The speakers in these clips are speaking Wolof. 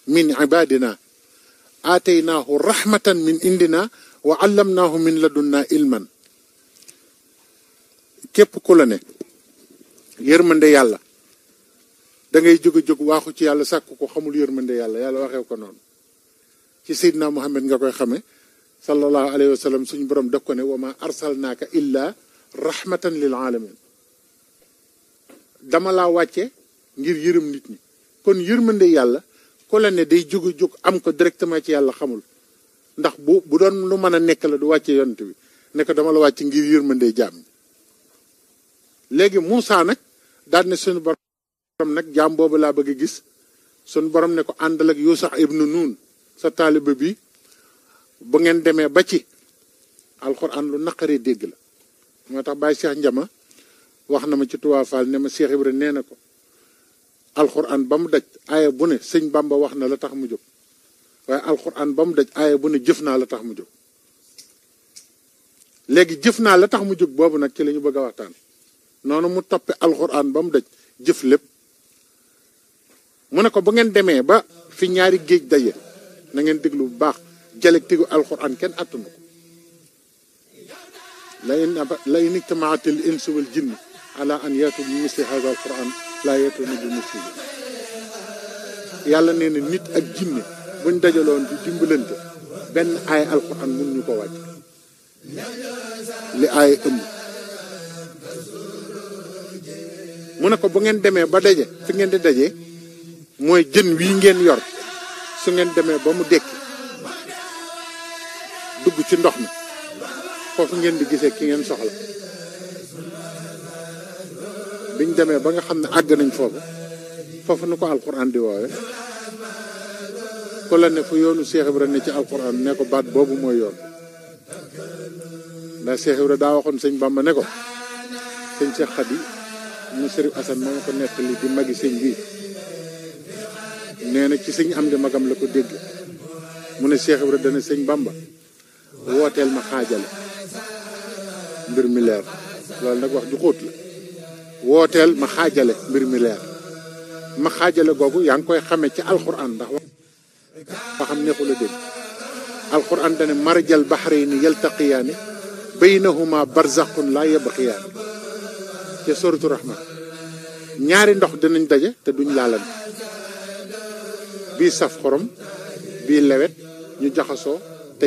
min ibadina aataynaahu rahmatan min indina wa allamnaahu min ladunna ilman. képp ku la ne yërmande yàlla da ngay jóg waaxu ci yàlla sàkk ko xamul yërmande yàlla yàlla waxee ko noonu. ci Seydina Muhammad nga koy xamee sallallahu alayhi wa sallam suñu borom def ko ne wa ma arsalnaaka illa rahmatan lil alamin. dama laa wàcce ngir yërëm nit ñi. kon yërmande yàlla ku la ne day jóg am ko directement ci yàlla xamul. ndax bu doon lu mën a nekk la du wàcce yonent bi ne ko dama la wàcce ngir yërmande jaam ñi. léegi Moussa nag daal ne suñu borom nag jaam boobu laa bëgg a gis. suñu borom ne ko àndal ak Yuusa ibnu Nuun sa taaliba bi bu ngeen demee ba ci alxuraan lu naqaree dégg la. moo tax Baye Cheikh Njama wax na ma ci Touba Fall ne ma Cheikh Ibra nee na ko alxuraan ba mu daj aaya bu ne sëñ Bamba wax na la tax mu jóg waaye alxuraan ba mu daj aaya bu ne jëf naa la tax mu jóg. léegi jëf naa la tax mu jóg boobu nag ci la ñu bëgg a waxtaan. noonu mu toppe alxuraan ba mu daj jëf lépp mu ne ko bu ngeen demee ba fi ñaari géej daje na ngeen déglu bu baax dialectique alxuraan kenn attanu ko. la in ijtamaatil insu wal jinni ala an yaatu bi misli haza alquran laa yaatuuna bi misli. yàlla nee na nit ak jinne buñ dajaloon di dimbalante benn aaya alquran mun ñu ko wàcc li aaya ëmb. mu ne ko bu ngeen demee ba daje fi ngeen di daje mooy jën wii ngeen yor su ngeen demee ba mu dekki dugg ci ndox mi foofu ngeen di gisee ki ngeen soxla. biñ demee ba nga xam ne àgg nañ foofu nu ko alquran di woowe ku la ne fu yoonu Cheikh Ibra ne ci alquran ne ko baat boobu mooy yoon. ndax Cheikh Ibra daa waxoon sëñ Bamba ne ko sëñ Cheikh Khady mu Sërif Assane moo ma ko nettali di magi sëñ bi nee na ci sëñ am di magam la ko dégg mu ne Cheikh Ibra dana sëñ Bamba wooteel ma xaajale mbir mi leer. loolu nag wax ju xóot la. wooteel ma xaajale mbir mi leer. ma xaajale googu yaa ngi koy xamee ci alquran ndax wax xam neexu la dégg. alquran dane marjal bahrayni yaltaqiyaani baynahuma barzaqun laa yabqiyaani ca suratu rahman. ñaari ndox dinañ daje te duñ laalan bii saf xorom bii lewet ñu jaxasoo te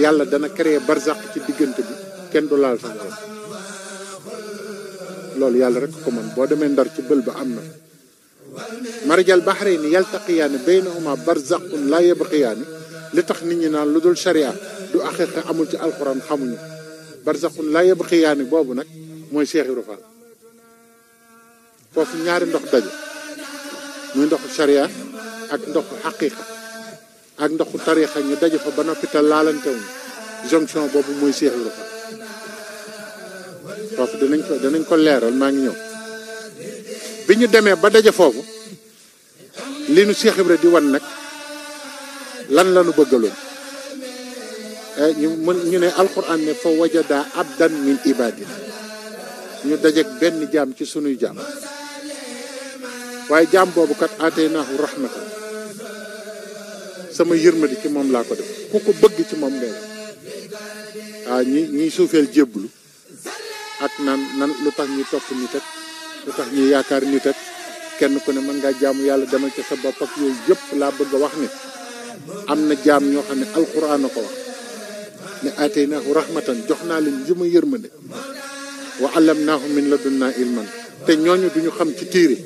yàlla dana créer barzaq ci diggante bi kenn du laal sa morom. loolu yàlla rek ko man boo demee Ndar ci bël ba am na marjal bahrayni yaltaqiyaani baynahuma barzaqun laa yabqiyaani. li tax nit ñi naan lu dul sharia du aqiqa amul ci alquran xamuñu barzaqun laa yabqiyaani boobu nag mooy Cheikh Ibra Fall. foofu ñaari ndox daje muy ndoxu sharia ak ndoxu xaqiqa ak ndoxu tarixa ñu daje fa ba noppi te laalantewuñu jonction boobu mooy Cheikh Ibra Fall. foofu danañ ko leeral maa ngi ñëw. bi ñu demee ba daje foofu li nu Cheikh Ibra di wan nag lan la nu bëggaloon. ñu ne alquran ne fa wajada abdan min ibadina ñu dajeeg benn jaam ci sunuy jaam waaye jaam boobu kat aataynaahu rahmatan sama yërmadi ci moom laa ko def ku ko bëgg ci moom ngay def. ñi suufeel jébbalu ak nan lu tax ñuy topp nit ak lu tax ñuy yaakaar nit ak kenn ku ne mën ngaa jaamu yàlla demal ci sa bopp ak yooyu yëpp laa bëgg a wax ne am na jaam ñoo xam ne alquran a ko wax ne aataynaahu rahmatan jox naa leen jëma yërmande wa allamnaahu min ladunna ilman. te ñooñu duñu xam ci téere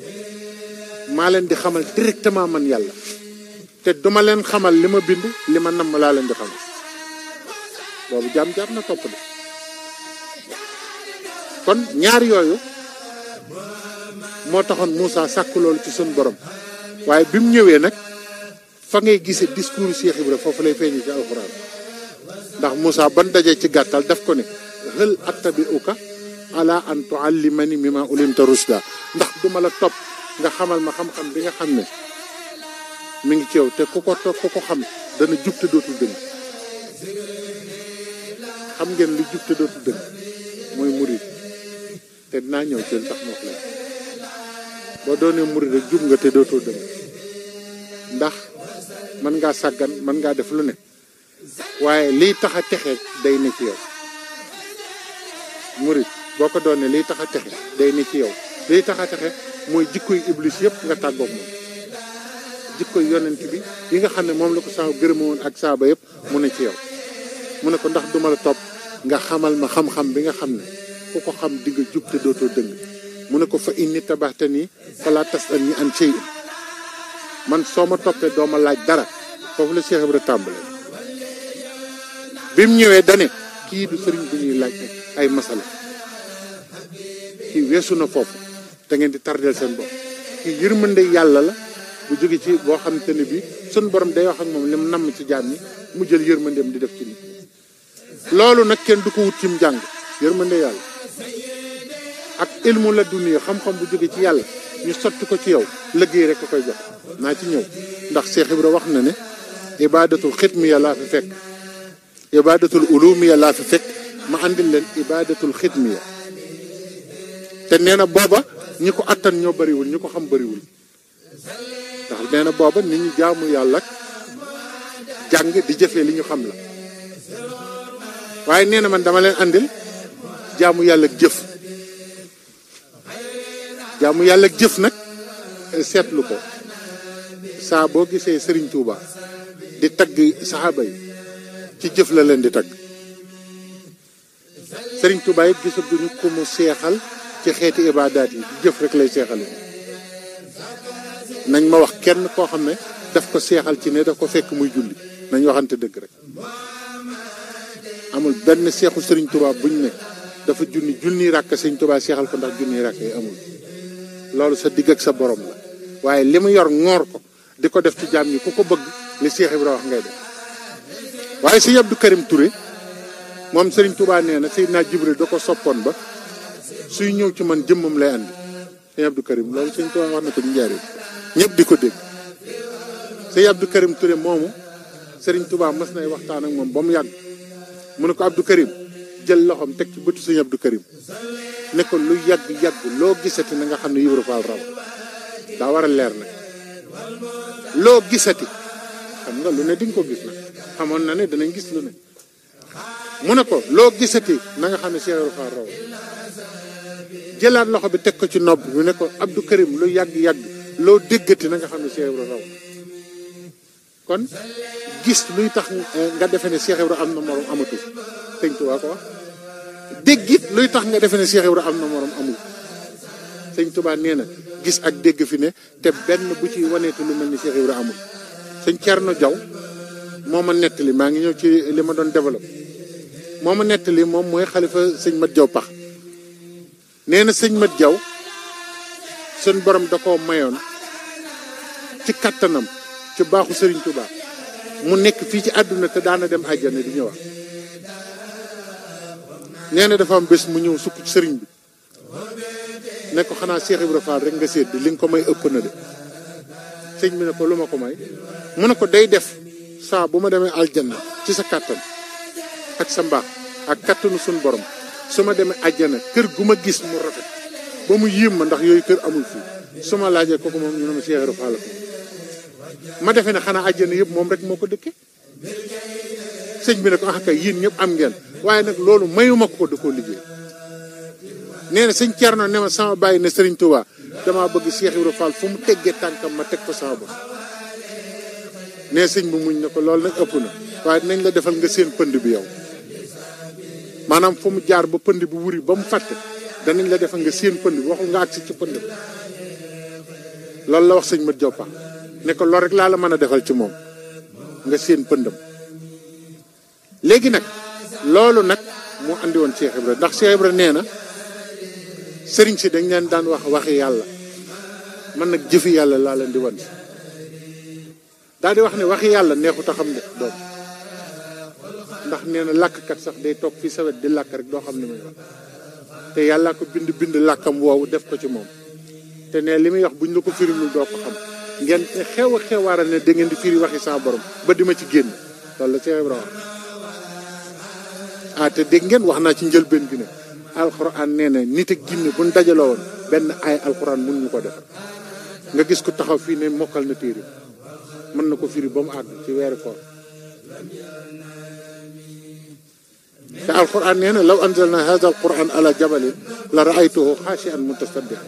maa leen di xamal directement man yàlla te duma leen xamal li ma bind li ma namm laa leen di xamal. boobu jaam na topp de. kon ñaar yooyu moo taxoon Moussa sàkk loolu ci suñu borom waaye bi mu ñëwee nag fa ngay gisee discours Cheikh Ibra foofu lay feeñu ci alxuraan ndax Moussa ban dajee ci gàttal daf ko ne hal attabi'uka ala an tuallimani mimma ulimta rushda ndax duma la topp nga xamal ma xam-xam bi nga xam ne mi ngi ci yow te ku ko topp ku ko xam dana jub te dootul dëng. xam ngeen lu jub te dootul dëng dinaa ñëw ci tax ma wax la boo doonee murid rek jub nga te dootoo dëng ndax mën ngaa sàggan mën ngaa def lu ne waaye liy tax a texe day ne ci yow murid boo ko doonee liy tax a texe day ne ci yow liy tax a texe mooy jikkoy iblis yëpp nga tàggoog moom jikkoy yonent bi yi nga xam ne moom la ko saa gërëma woon ak saaba yëpp mu ne ci yow mu ne ko ndax duma la topp nga xamal ma xam-xam bi nga xam ne ku ko xam di nga jub te dootoo dëng mu ne ko fa inni tabaxtani fala tasalni an shay'in man soo ma toppee doo ma laaj dara foofu la Cheikh Ibra tàmbale bi mu ñëwee dane kii du sëriñ bu ñuy laaj ay masala kii weesu na foofu da ngeen di tardeel seen bopp kii yërmande yàlla la bu jóge ci boo xamante ne bi sun borom day wax ak moom li mu namm ci jaam ñi mu jël yërmandeem di def ci nit loolu nag kenn du ko wut ci mu jàng yërmande yàlla ak ilmu la dunya xam-xam bu jóge ci yàlla ñu sotti ko ci yow liggéey rek ko koy jox naa ci ñëw ndax Cheikh Ibra wax na ne ibadatul xidmiya laa fi fekk ibadatul ulumiya laa fi fekk ma andil leen ibadatul xidmiya te nee na booba ñi ko attan ñoo bariwul ñi ko xam bariwul ndax nee na booba nit ñi jaamu yàlla jàng di jëfee li ñu xam la waaye nee na man dama leen andil jaamu yàlla jëf jaamu yàlla jëf nag seetlu ko saa boo gisee Serigne Touba di tagg saxaaba yi ci jëf la leen di tagg Serigne Touba it gisaguñu ko mu seexal ci xeeti ibaadaat yi jëf rek lay seexale nañ ma wax kenn koo xam ne daf ko seexal ci ne daf ko fekk muy julli nañ waxante dëgg rek amul benn seexu Serigne Touba buñ ne dafa junni ràkk Serigne Touba seexal ko ndax junni ràkk yi amul loolu sa digg ak sa borom la waaye li mu yor ngoor ko di ko def ci jaam ñi ku ko bëgg li Cheikh Ibra wax ngay def waaye Sëñ Abdou Karim Touré moom Serigne Touba nee na Seydina Jibril da ko soppoon ba suy ñëw ci man jëmmam lay andi Sëñ Abdou Karim loolu Sëñ Touba wax na ko ñu njaaree ñëpp di ko dégg Sëñ Abdou Karim Touré moomu Serigne Touba mas nay waxtaan ak moom ba mu yàgg mu ne ko Abdou Karim jël loxoom teg ci bëtu Sëñ Abdou Karim ne ko lu yàgg loo gisati na nga xam ne Ibra Fall raw daa war a leer nag loo gisati xam nga lu ne di nga ko gis nag xamoon na ne danañ gis lu ne mu ne ko loo gisati na nga xam ne Cheikh Ibra Fall raw jëlaat loxo bi teg ko ci nopp bi ne ko Abdou Karim lu yàgg loo déggati na nga xam ne Cheikh Ibra raw kon gis luy tax nga defe ne Cheikh Ibra am na morom amatul Sëñ Tuubaa ko wax déggit luy tax nga defe ne Cheikh Ibra am na morom amul Sëñ Tuubaa nee na gis ak dégg fi ne te benn bu ci waneetu lu mel ni Cheikh Ibra amul Sëñ Cerno Jaw moo ma nettali maa ngi ñëw ci li ma doon développé moo ma nettali moom mooy xalifa Sëñ Mat Jaw Pax nee na Sëñ Mat Jaw seen borom da koo mayoon ci kattanam ci baaxu Sëriñ Tuubaa mu nekk fii ci àdduna te daana dem àjjana di ñëwaat nee na dafa am bés mu ñëw sukk ci sëriñ bi ne ko xanaa Cheikh Ibra Fall rek nga séet li nga ko may ëpp na de sëñ bi ne ko lu ma ko may mu ne ko day def saa bu ma demee aljanna ci sa kàttan ak sa mbaax ak kàttanu suñ borom su ma demee àjjana kër gu ma gis mu rafet ba mu yéem ma ndax yooyu kër amul fii su ma laajee kooku moom ñu ne ma Cheikh Ibra Fall ko ma defee ne xanaa àjjana yëpp moom rek moo ko dëkke sëñ bi ne ko ah kay yéen ñëpp am ngeen waaye nag loolu mayuma ko da koo liggéey nee na sëñ Cerno ne ma sama bàyyi ne Serigne Touba damaa bëgg Cheikh Ibra Fall fu mu teggee tànkam ma teg ko sama bopp nee sëñ bu muñ ne ko loolu nag ëpp na waaye dinañ la defal nga seen pënd bi yow maanaam fu mu jaar ba pënd bi wuri ba mu fàtte danañ la defal nga seen pënd bi waxul nga agsi ci pënd bi loolu la wax sëñ Mat Jaw Pax ne ko loolu rek laa la mën a defal ci moom nga seen pëndam léegi nag loolu nag moo andi woon Cheikh Ibra ndax Cheikh Ibra nee na sëriñ si dañ leen daan wax waxi yàlla man nag jëfi yàlla laa leen di wan daal di wax ne waxi yàlla neexut a xam de doom ndax nee na làkkkat sax day toog fii sawet di làkk rek doo xam ne muy wax te yàlla ko bind làkkam woowu def ko ci moom te ne li muy wax buñ la ko firimul doo ko xam ngeen xew a xewaaral ne da ngeen di firi waxi sa borom ba di ma ci génn loolu la Cheikh Ibra wax te dégg ngeen wax naa ci njëlbeen gi ne alquran nee na nit ak jinne buñ dajaloo woon benn ay alquran mun ñu ko defar nga gis ko taxaw fii ne mokkal na téere mën na ko firi ba mu àgg ci weeru koor te alquran nee na law anzalna hadha alquran ala jabalin la raaytuhu xaashi'an mutasaddian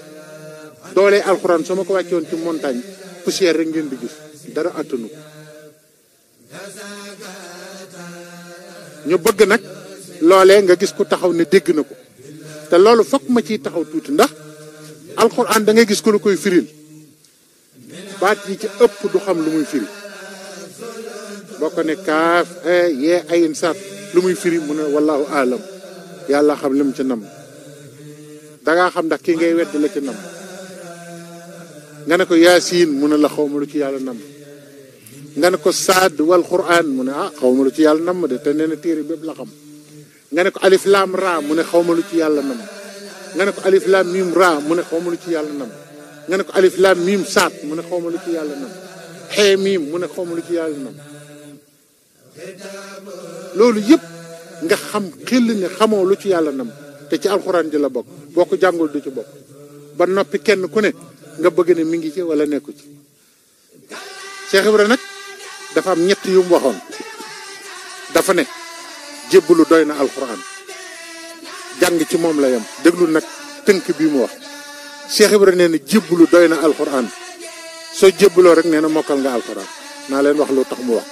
doole alquran soo ma ko wàcce woon ci montagne poussière rek ngeen di gis dara attanu ñu bëgg nag loolee nga gis ku taxaw ne dégg na ko te loolu fokk ma ciy taxaw tuuti ndax alquran da ngay gis ku la koy firil baat yi ci ëpp du xam lu muy firi boo ko ne kaaf yee ayin saat lu muy firi mu ne wallahu alam yàlla xam li mu ci nam dangaa xam ndax kii ngay wedd la ci nam nga ne ko yaasiin mu ne la xawma lu ci yàlla nam nga ne ko saad wal quran mu ne xawma lu ci yàlla nam de te nee na téere bépp la xam nga ne ko alif lam ra mu ne xawma lu ci yàlla nam nga ne ko alif lam mim ra mu ne xawma lu ci yàlla nam nga ne ko alif lam mim saat mu ne xawma lu ci yàlla nam xee mim mu ne xawma lu ci yàlla nam loolu yëpp nga xam xel ne xamoo lu ci yàlla nam te ci alxuraan ji la bokk boo ko jàngul du ci bokk ba noppi kenn ku ne nga bëgg ne mi ngi ci wala nekku ci Cheikh Ibra nag dafa am ñett yu mu waxoon dafa ne jébbalu doy na alxuraan jàng ci moom la yam déglu nag tënk bii mu wax Cheikh Ibra nee na jébbalu doy na alxuraan soo jébbaloo rek nee na mokkal nga alxuraan naa leen wax lu tax mu wax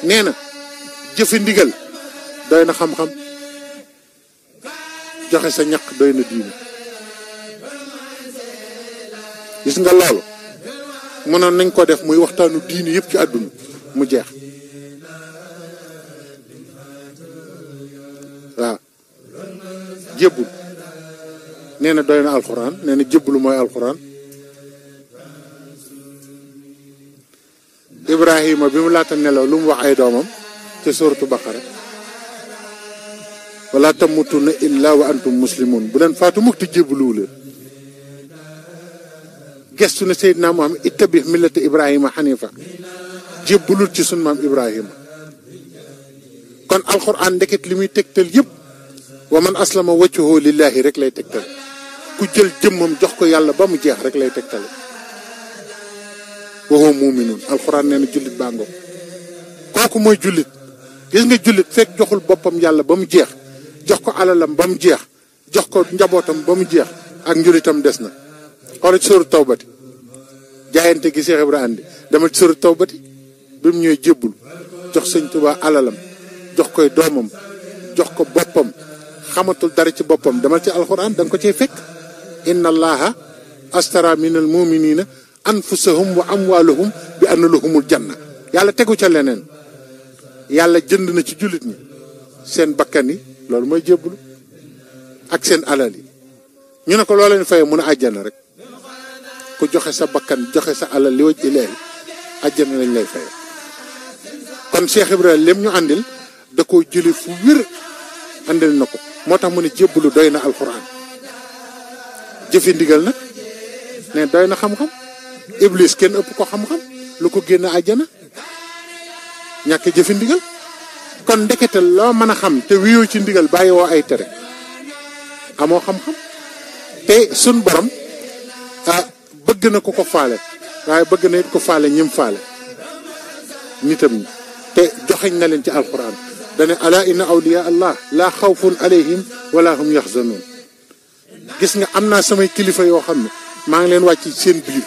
nee na jëfe ndigal doy na xam-xam joxe sa ñaq doy na diine gis nga loolu mënoon nañ ko def muy waxtaanu diine yëpp ci àdduna mu jeex waaw jébbul nee na doy na alxuraan nee na jébbulu mooy alxuraan Ibrahima bi mu laata nelaw lu mu wax ay doomam ci suuratu Baqara wala tamutunna illa wa antum muslimun bu leen faatu mukk te jébbuluwu leen gestu na Seydina Muhammad ittabi millata Ibrahima xanifa jébbalul ci sun maam Ibrahima kon alxuraan ndeket li muy tegtal yëpp wa man aslama wajhahu lillahi rek lay tegtal ku jël jëmmam jox ko yàlla ba mu jeex rek lay tegtale wa huwa mu'minun alxuraan nee na jullit baa ngoog kooku mooy jullit gis nga jullit fekk joxul boppam yàlla ba mu jeex jox ko alalam ba mu jeex jox ko njabootam ba mu jeex ak njullitam des na xoolal ci sóoru tawbati jaayante gi Cheikh Ibra andi dama ci sóoru tawbati bi mu ñëwee jébbul jox sëñ Tuubaa alalam jox koy doomam jox ko boppam xamatul dara ci boppam dama ci alxuraan da nga ko cay fekk inna allaha astara minal muminina anfusahum wa amwalahum bi anna lahumul janna yàlla tegu ca leneen yàlla jënd na ci jullit ñi seen bakkan yi loolu mooy jébbulu ak seen alal yi ñu ne ko loo leen faye mun a àjjana rek ku joxe sa bakkan joxe sa alal li waj ilaahi àjjana lañ lay faye kon Cheikh Ibrahima lém ñu àndil da koo jële fu wér àndil na ko moo tax mu ne jébbulu doy na alxuraan jëfe ndigal nag ne doy na xam-xam iblis kenn ëpp ko xam-xam lu ko génn àjjana ñàkk jëfe ndigal kon ndekete loo mën a xam te wiyoo ci ndigal bàyyi woo ay tere amoo xam-xam te sun borom bëgg na ko ko faale waaye bëgg na it ko faale ñim faale nitam ñi te joxeñ na leen ci alquran dane ala inna awliya allah la xawfun alayhim wala hum yaxzanun gis nga am naa samay kilifa yoo xam ne maa ngi leen wàcc seen biir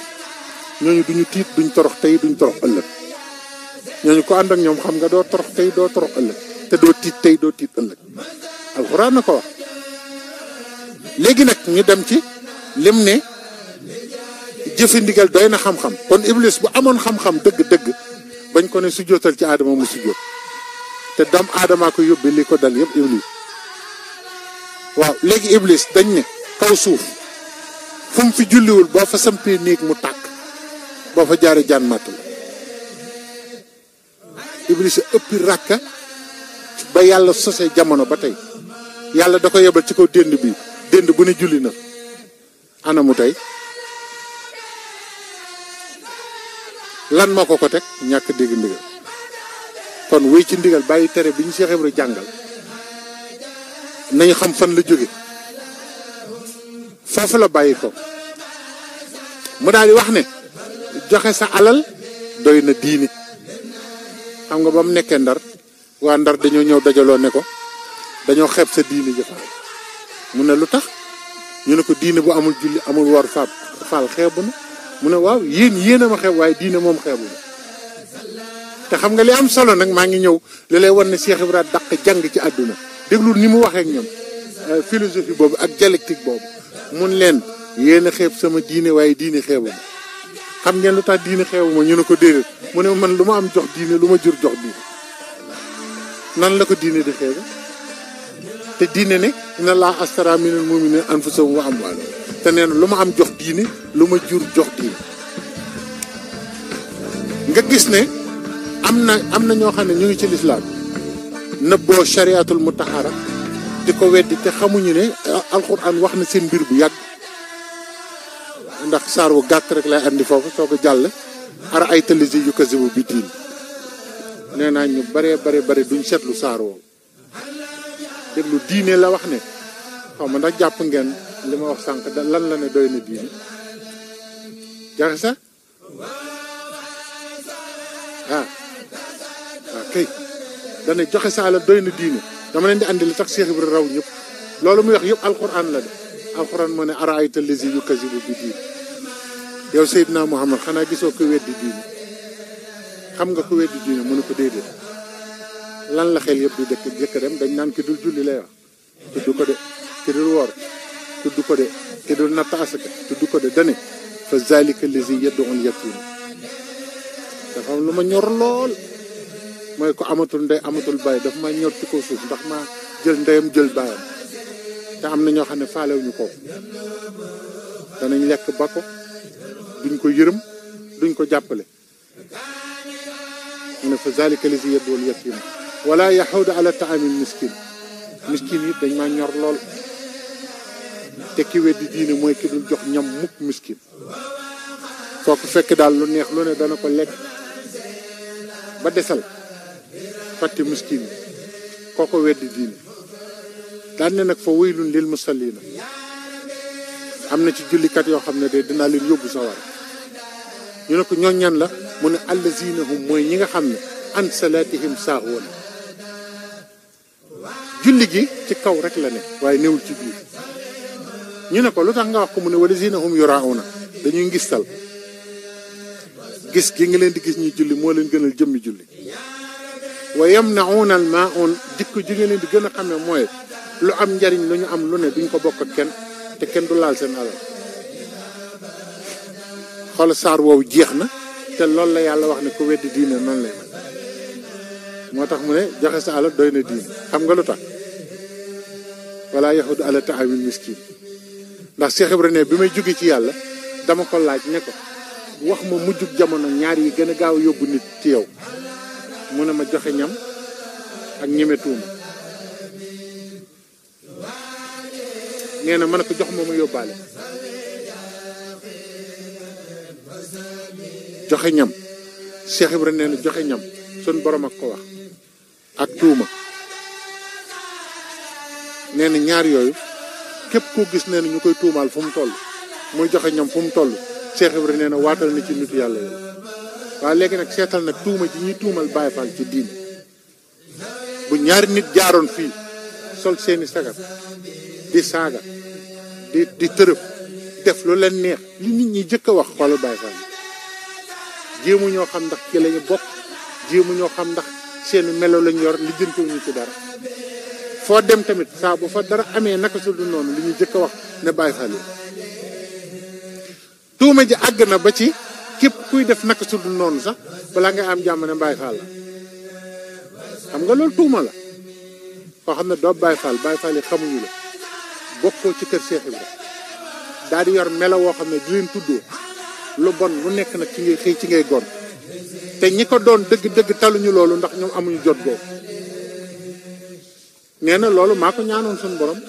ñooñu duñu tiit duñ torox tey duñ torox ëllëg ñooñu ko ànd ak ñoom xam nga doo torox tey doo torox ëllëg te doo tiit tey doo tiit ëllëg alxuraan na ko wax léegi nag ñu dem ci lim ne jëfe ndigal doy na xam-xam kon iblis bu amoon xam-xam dëgg-dëgg bañ ko ne su jootal ci aadama mu su joot te dam aadamaa ko yóbbi li ko dal yëpp iblis waaw léegi iblis dañ ne kaw suuf fu mu fi julliwul boo fa sampee néeg mu tàkk boo fa jaaree jaan màtt la iblis ëppi ràkka ba yàlla sosee jamono ba tey yàlla da ko yebal ci kaw dénd bi dénd bu ne julli na anamu tey lan moo ko teg ñàkk dégg ndigal kon wéy ci ndigal bàyyi tere bi ñu Cheikh Ibra jàngal nañu xam fan la jóge foofu la bàyyi ko mu daal di wax ne joxe sa alal doy na diine. xam nga ba mu nekkee Ndar waa Ndar dañoo ñëw dajaloo ne ko dañoo xeeb sa diine ji Faal mu ne lu tax ñu ne ko diine bu amul julli amul war Faal xeebu na mu ne waaw yéen a ma xeeb waaye diine moom xeebu na. te xam nga li am solo nag maa ngi ñëw li lay wan ne Cheikh Ibrahima daq jàng ci àdduna déglu ni mu waxee ak ñoom philosophie boobu ak dialectique boobu mun leen yéen a xeeb sama diine waaye diine xeebu ma. xam ngeen lu tax diine xeebu ma ñu ne ko déedéet mu ne man lu ma am jox diine lu ma jur jox diine nan la ko diine di xeebe te diine ne inna Allaha astara minal mu'minina anfusahum wa amwaalahum te nee na lu ma am jox diine lu ma jur jox diine. nga gis ne am na ñoo xam ne ñu ngi ci lislaam nëbboo shariatul mutahara di ko weddi te xamuñu ne alxuraan wax na seen mbir bu yàgg. ndax saar wu gàtt rek lay andi foofu soo ko jàll ara ay tëlisi yu kasibu bi diin nee naa ñu bare duñ seetlu saar woowu déglu diine la wax ne xaw ma ndax jàpp ngeen li ma wax sànq lan la ne doy na diine jaxe sax kay dana joxe sa alal doy na diine dama leen di andi li tax Cheikh Ibrahima raw ñëpp loolu muy wax yëpp alquran la de alquran moo ne ara ay tëlisi yu kasibu bi diin yow Seydina Muhammad xanaa gisoo ko weddi diine xam nga ko weddi diine mu ne ko déedéet lan la xel yëpp di jëkk dem dañ naan ki dul julli lay wax tudd ko de ki dul woor tudd ko de ki dul natt asaka tudd ko de dane fa zalika lazi yad'ul yatim dafa am lu ma ñor lool mooy ko amatul ndey amatul baay dafa ma ñor ci kaw suuf ndax ma jël ndeyam jël baayam te am na ñoo xam ne faalewuñu ko danañ lekk ba ko duñ ko yërëm duñ ko jàppale mu ne fa zalika lazi yad'ul yatim wala yaxuudu ala taamil miskin yi dañ maa ñor lool te ki weddi diine mooy ki dul jox ñam mukk miskin kooku fekk daal lu neex lu ne dana ko lekk ba desal fàtte miskin yi kooko weddi diine daan ne nag fa waylun lil musallina am na ci jullikat yoo xam ne de dinaa leen yóbbu sawar ñu ne ko ñooñ ñan la mu ne allazina hum mooy ñi nga xam ne an salatihim saahuun julli gi ci kaw rek la ne waaye newul ci biir ñu ne ko lu tax nga wax ko mu ne wallazina hum yurauna dañuy ngistal gis gi nga leen di gis ñuy julli moo leen gënal jëmmi julli wa yamnauna al maun jikko ji nga leen di gën a xam ne mooy lu am njariñ lu ñu am lu ne duñ ko bokk ak kenn te kenn du laal seen alal xool saar woowu jeex na te loolu la yàlla wax ne ko weddi diine noonu lay moo tax mu ne joxe sa alal doy na diine xam nga lu tax wala yaxudu ala taamil miskin ndax Cheikh Ibrahima bi may jóge ci yàlla dama ko laaj ne ko wax ma mujjug jamono ñaar yi gën a gaaw yóbbu nit ci yow mu ne ma joxe ñam ak ñeme tuuma nee na ma ne ko jox ma yóbbaale joxe ñam Cheikh Ibrahima nee na joxe ñam sun borom ak ko wax ak tuuma nee na ñaar yooyu képp koo gis nee na ñu koy tuumaal fu mu toll muy joxe ñam fu mu toll Cheikh Ibrahima nee na waatal na ci nitu yàlla yooyu waaye léegi nag seetal nag tuuma ji ñuy tuumal Baay Faal ci diine bu ñaari nit jaaroon fii sol seeni sagar di saaga di tërëf def lu leen neex li nit ñi jëkk a wax xoolal Baay Faal jéemu ñoo xam ndax ci lañu bokk jéemu ñoo xam ndax seen melo lañ yor li jëntewuñu ci dara foo dem tamit saa bu fa dara amee naka su dul noonu li ñuy jëkk a wax ne Baay Faal yi tuuma ji àgg na ba ci képp kuy def naka su dul noonu sax balaa ngay am jàmm ne Baay Faal la xam nga loolu tuuma la koo xam ne doo Baay Faal yi xamuñu la bokkoo ci kër Cheikh Ibrahima daal di yor melo woo xam ne di leen tuddoo lu bon lu nekk nag ci ngay xëy ci ngay gon te ñi ko doon dëgg-dëgg taluñu loolu ndax ñoom amuñu jot boobu nee na loolu maa ko ñaanoon suñu borom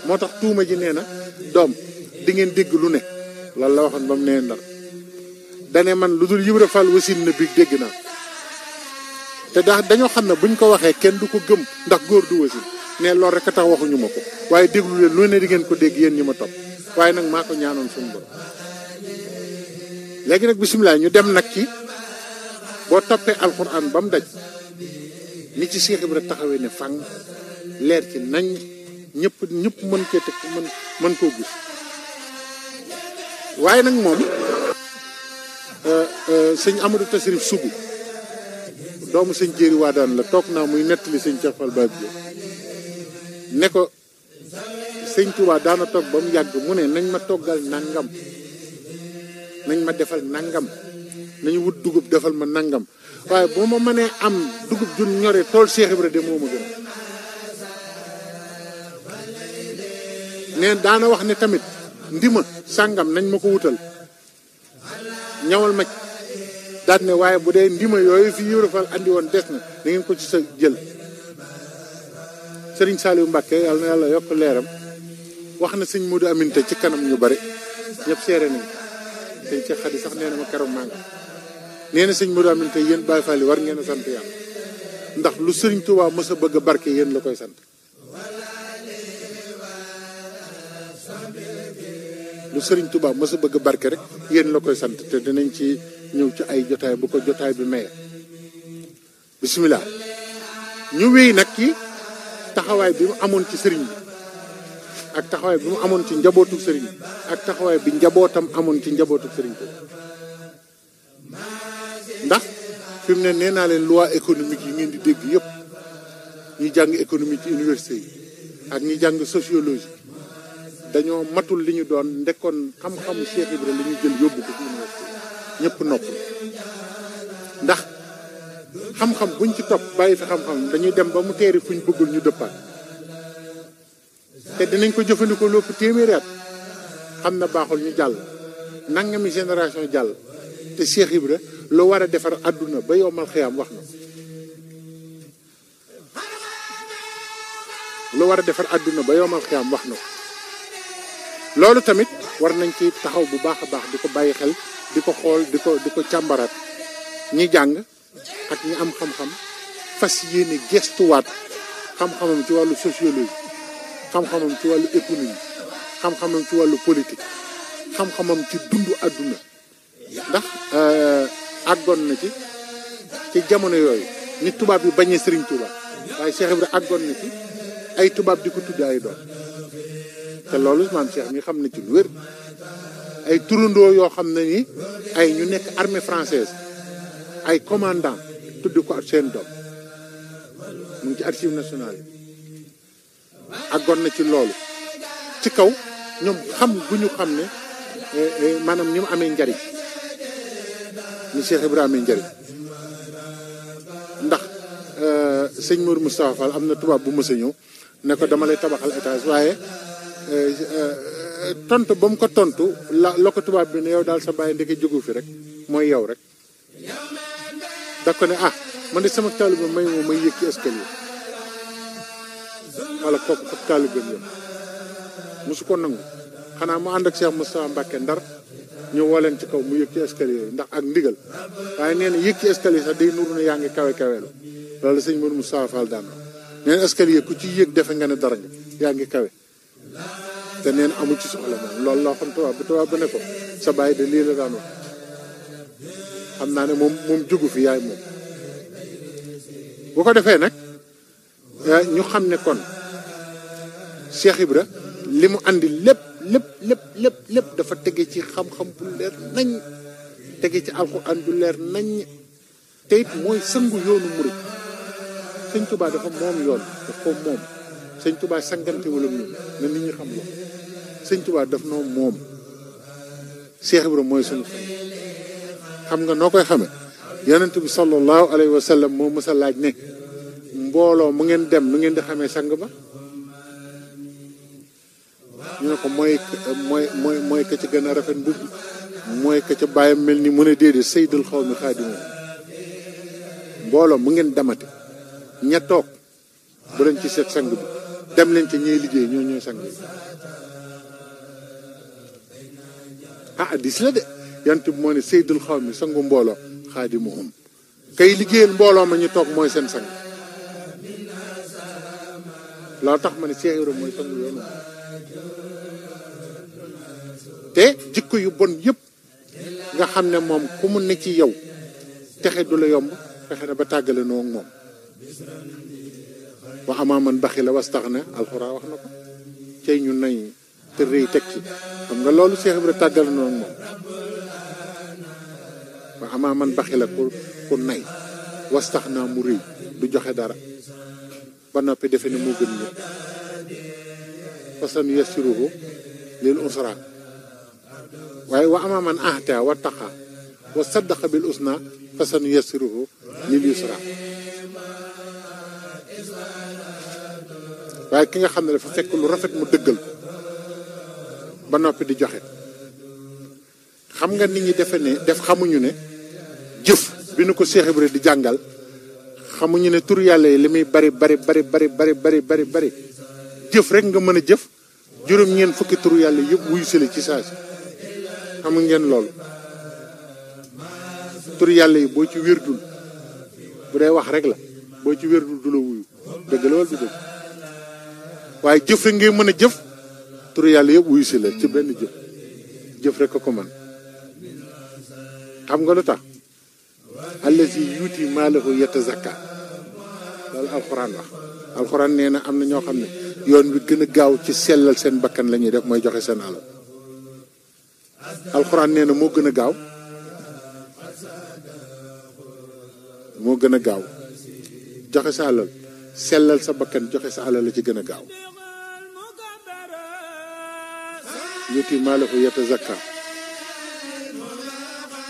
moo tax tuuma ji nee na doom di ngeen dégg lu ne loolu la waxoon ba mu nee Ndar dane man lu dul Ibra Fall wasin na biig dégg naa te dañoo xam ne buñ ko waxee kenn du ko gëm ndax góor du wasin ne loolu rek a tax waxuñu ma ko waaye déglu leen lu ne di ngeen ko dégg yéen ñi ma topp waaye nag maa ko ñaanoon suñu borom. léegi nag bisimilah ñu dem nag ci boo toppee alxuraan ba mu daj ni ci Cheikh Ibra taxawee ne fang leer ci nañ ñëpp mën cee teg mën koo gis waaye nag moom sëñ Amadou Tasrif Sougou doomu sëñ Jéeri Waadaan la toog naa muy nettali sëñ Cheikh Fall Baab Diop ne ko sëñ Touba daana toog ba mu yàgg mu ne nañ ma toggal nangam nañ ma defal nangam nañu wut dugub defal ma nangam waaye boo ma mënee am dugub jun ñore tool Cheikh Ibra de moo ma gën neen daana wax ne tamit ndima sàngam nañ ma ko wutal ñawal ma daal ne waaye bu dee ndima yooyu fi Ibra Fall andi woon des na da ngeen ko ci sa jël. Sëriñ Saliou Mbacke yàlla na yàlla yokk leeram wax na sëñ Modou Aminta ci kanam ñu bari ñëpp seere nañ sëñ Cheikh Khady sax nee na ma keroog maa nga nee na sëñ Modou Aminta yéen Baye Fall yi war ngeen a sant yàlla ndax lu Sëriñ Touba mës a bëgg a barke yéen la koy sant. lu Sëriñ Touba mës a bëgg a barke rek yéen la koy sant te dinañ ci ñëw ci ay jotaay bu ko jotaay bi maye. bisimilah ñu wéy nag ci taxawaay bi mu amoon ci sëriñ bi ak taxawaay bi mu amoon ci njabootu sëriñ bi ak taxawaay bi njabootam amoon ci njabootu sëriñ bi ndax fi mu ne nee naa leen loi économique yi ngeen di dégg yëpp ñi jàng économie ci université yi ak ñi jàng sociologie dañoo matul li ñu doon ndekkoon xam-xamu Cheikh Ibra li ñu jël yóbbu ko ci université ñëpp nopp ndax xam-xam buñ ci topp bàyyi fi xam-xam dañuy dem ba mu teeri fuñ bëggul ñu dëppaat te dinañ ko jëfandikoo lépp téeméeri at xam na baaxul ñu jàll nangami génération jàll te Cheikh Ibra lu war a defar àdduna ba yowmal xiyaam wax na lu war a defar àdduna ba yowmal xiyaam wax na ko loolu tamit war nañ ci taxaw bu baax a baax di ko bàyyi xel di ko xool di ko càmbaraat ñi jàng ak ñi am xam-xam fas yéene gestuwaat xam-xamam ci wàllu sociologie xam-xamam ci wàllu économie xam-xamam ci wàllu politique xam-xamam ci dundu àdduna ndax àggoon na ci jamono yooyu ni tubaab yi bañee Sëriñ Tuubaa waaye Cheikh Ibra àggoon na ci ay tubaab di ko tudde ay doom te loolu maam Cheikh mi xam na ci lu wér ay turandoo yoo xam ne ni ay ñu nekk armée française ay commandant tudd ko ak seen doom mu ngi ci archive nationale yi àggoon na ci loolu ci kaw ñoom xam gu ñu xam ne maanaam ni mu amee njariñ ni Cheikh Ibrahima amee njariñ ndax sëñ Mourou Moustapha Fall am na tubaab bu mës a ñëw ne ko dama lay tabaxal étage waaye tontu ba mu ko tontu la ko tubaab bi ne yow daal sa bàyyi ndeke jógu fi rek mooy yow rek da ko ne man de sama taalibe may moom may yëg ci escalier wala kooku ak taalibe yow mosu ko nangu xanaa mu ànd ak Cheikh Moustapha Mbacke Ndar ñu woo leen ci kaw mu yëg ci escalier yi ndax ak ndigal waaye nee na yëg ci escalier sax day nuru ne yaa ngi kawe kawelu loolu sëñ Mourou Moustapha Fall daan nee na escalier ku ci yëg defe nga ne dara nga yaa ngi kawe te nee na amul ci soxla moom loolu loo xam tubaab ba ne ko sa bàyyi de lii la daan wax xam naa ne moom jógu fi yaay moom bu ko defee nag ñu xam ne kon Cheikh Ibra li mu andi lépp dafa tege ci xam-xam bu leer nañ tege ci alxuraan bu leer nañ te it mooy sëngu yoonu murid sëñ Tuubaa dafa moom yoon daf ko moom sëñ Tuubaa sangante wala moom na nit ñi xam loolu sëñ Tuubaa daf noo moom Cheikh Ibra mooy sunu xam nga noo koy xame yonent bi sallallahu alayhi wa sallam moo mës a laaj ne mbooloo mu ngeen dem nu ngeen di xamee sang ba ñu ne ko mooy ka ci gën a rafet mbubb mooy ka ca bàyyam mel ni mu ne déedéet sayyidul xawmi xaadimu mbooloo mu ngeen demati ña toog bu leen ci seet sang bi dem leen ci ñuy liggéey ñooy sang bi addis la de yant bi moo ne sayyidul xawmi sangu mbooloo xaadimuhum kay liggéeyal mbooloo ma ñu toog mooy seen sang loolu tax ma ne Cheikh Ibra mooy sangu yoonu te jikko yu bon yëpp nga xam ne moom ku mu ne ci yow texe du la yomb fexe na ba tàggale noo ak moom wa amaa man baxila wastaxna alxuraan wax na ko cey ñu nay te rëy teg ci xam nga loolu Cheikh Ibra tàggale noo ak moom wa amaa man baxila ku nay wastaxna mu rëy du joxe dara ba noppi defe ne moo gën ñëpp fasan yassiruhu lil usra waaye wa amaa man ahta wa taqa wa saddaqa bil usna fasan yassiruhu lil yusra waaye ki nga xam ne dafa fekk lu rafet mu dëggal ba noppi di joxe xam nga nit ñi defe ne xamuñu ne jëf bi nu ko Cheikh Ibra di jàngal xamuñu ne tur yàlla yi li muy bari bari jëf rek nga mën a jëf juróom-ñeent fukki tur yàlla yëpp wuyu sële ci saa si xamu ngeen loolu tur yàlla yi boo ci wérdul bu dee wax rek la boo ci wérdul du la wuyu dëgg la wala du dëgg waaye jëf rek ngay mën a jëf tur yàlla yëpp wuyu si la ci benn jëf rek ko mën xam nga lu tax allazi yuuti maalahu yatazakka loolu alxuraan wax alxuraan nee na am na ñoo xam ne yoon wi gën a gaaw ci sellal seen bakkan la ñuy def mooy joxe seen alal alxuraan nee na moo gën a gaaw joxe sa alal sellal sa bakkan joxe sa alal la ci gën a gaaw yuuti maalahu yatazakka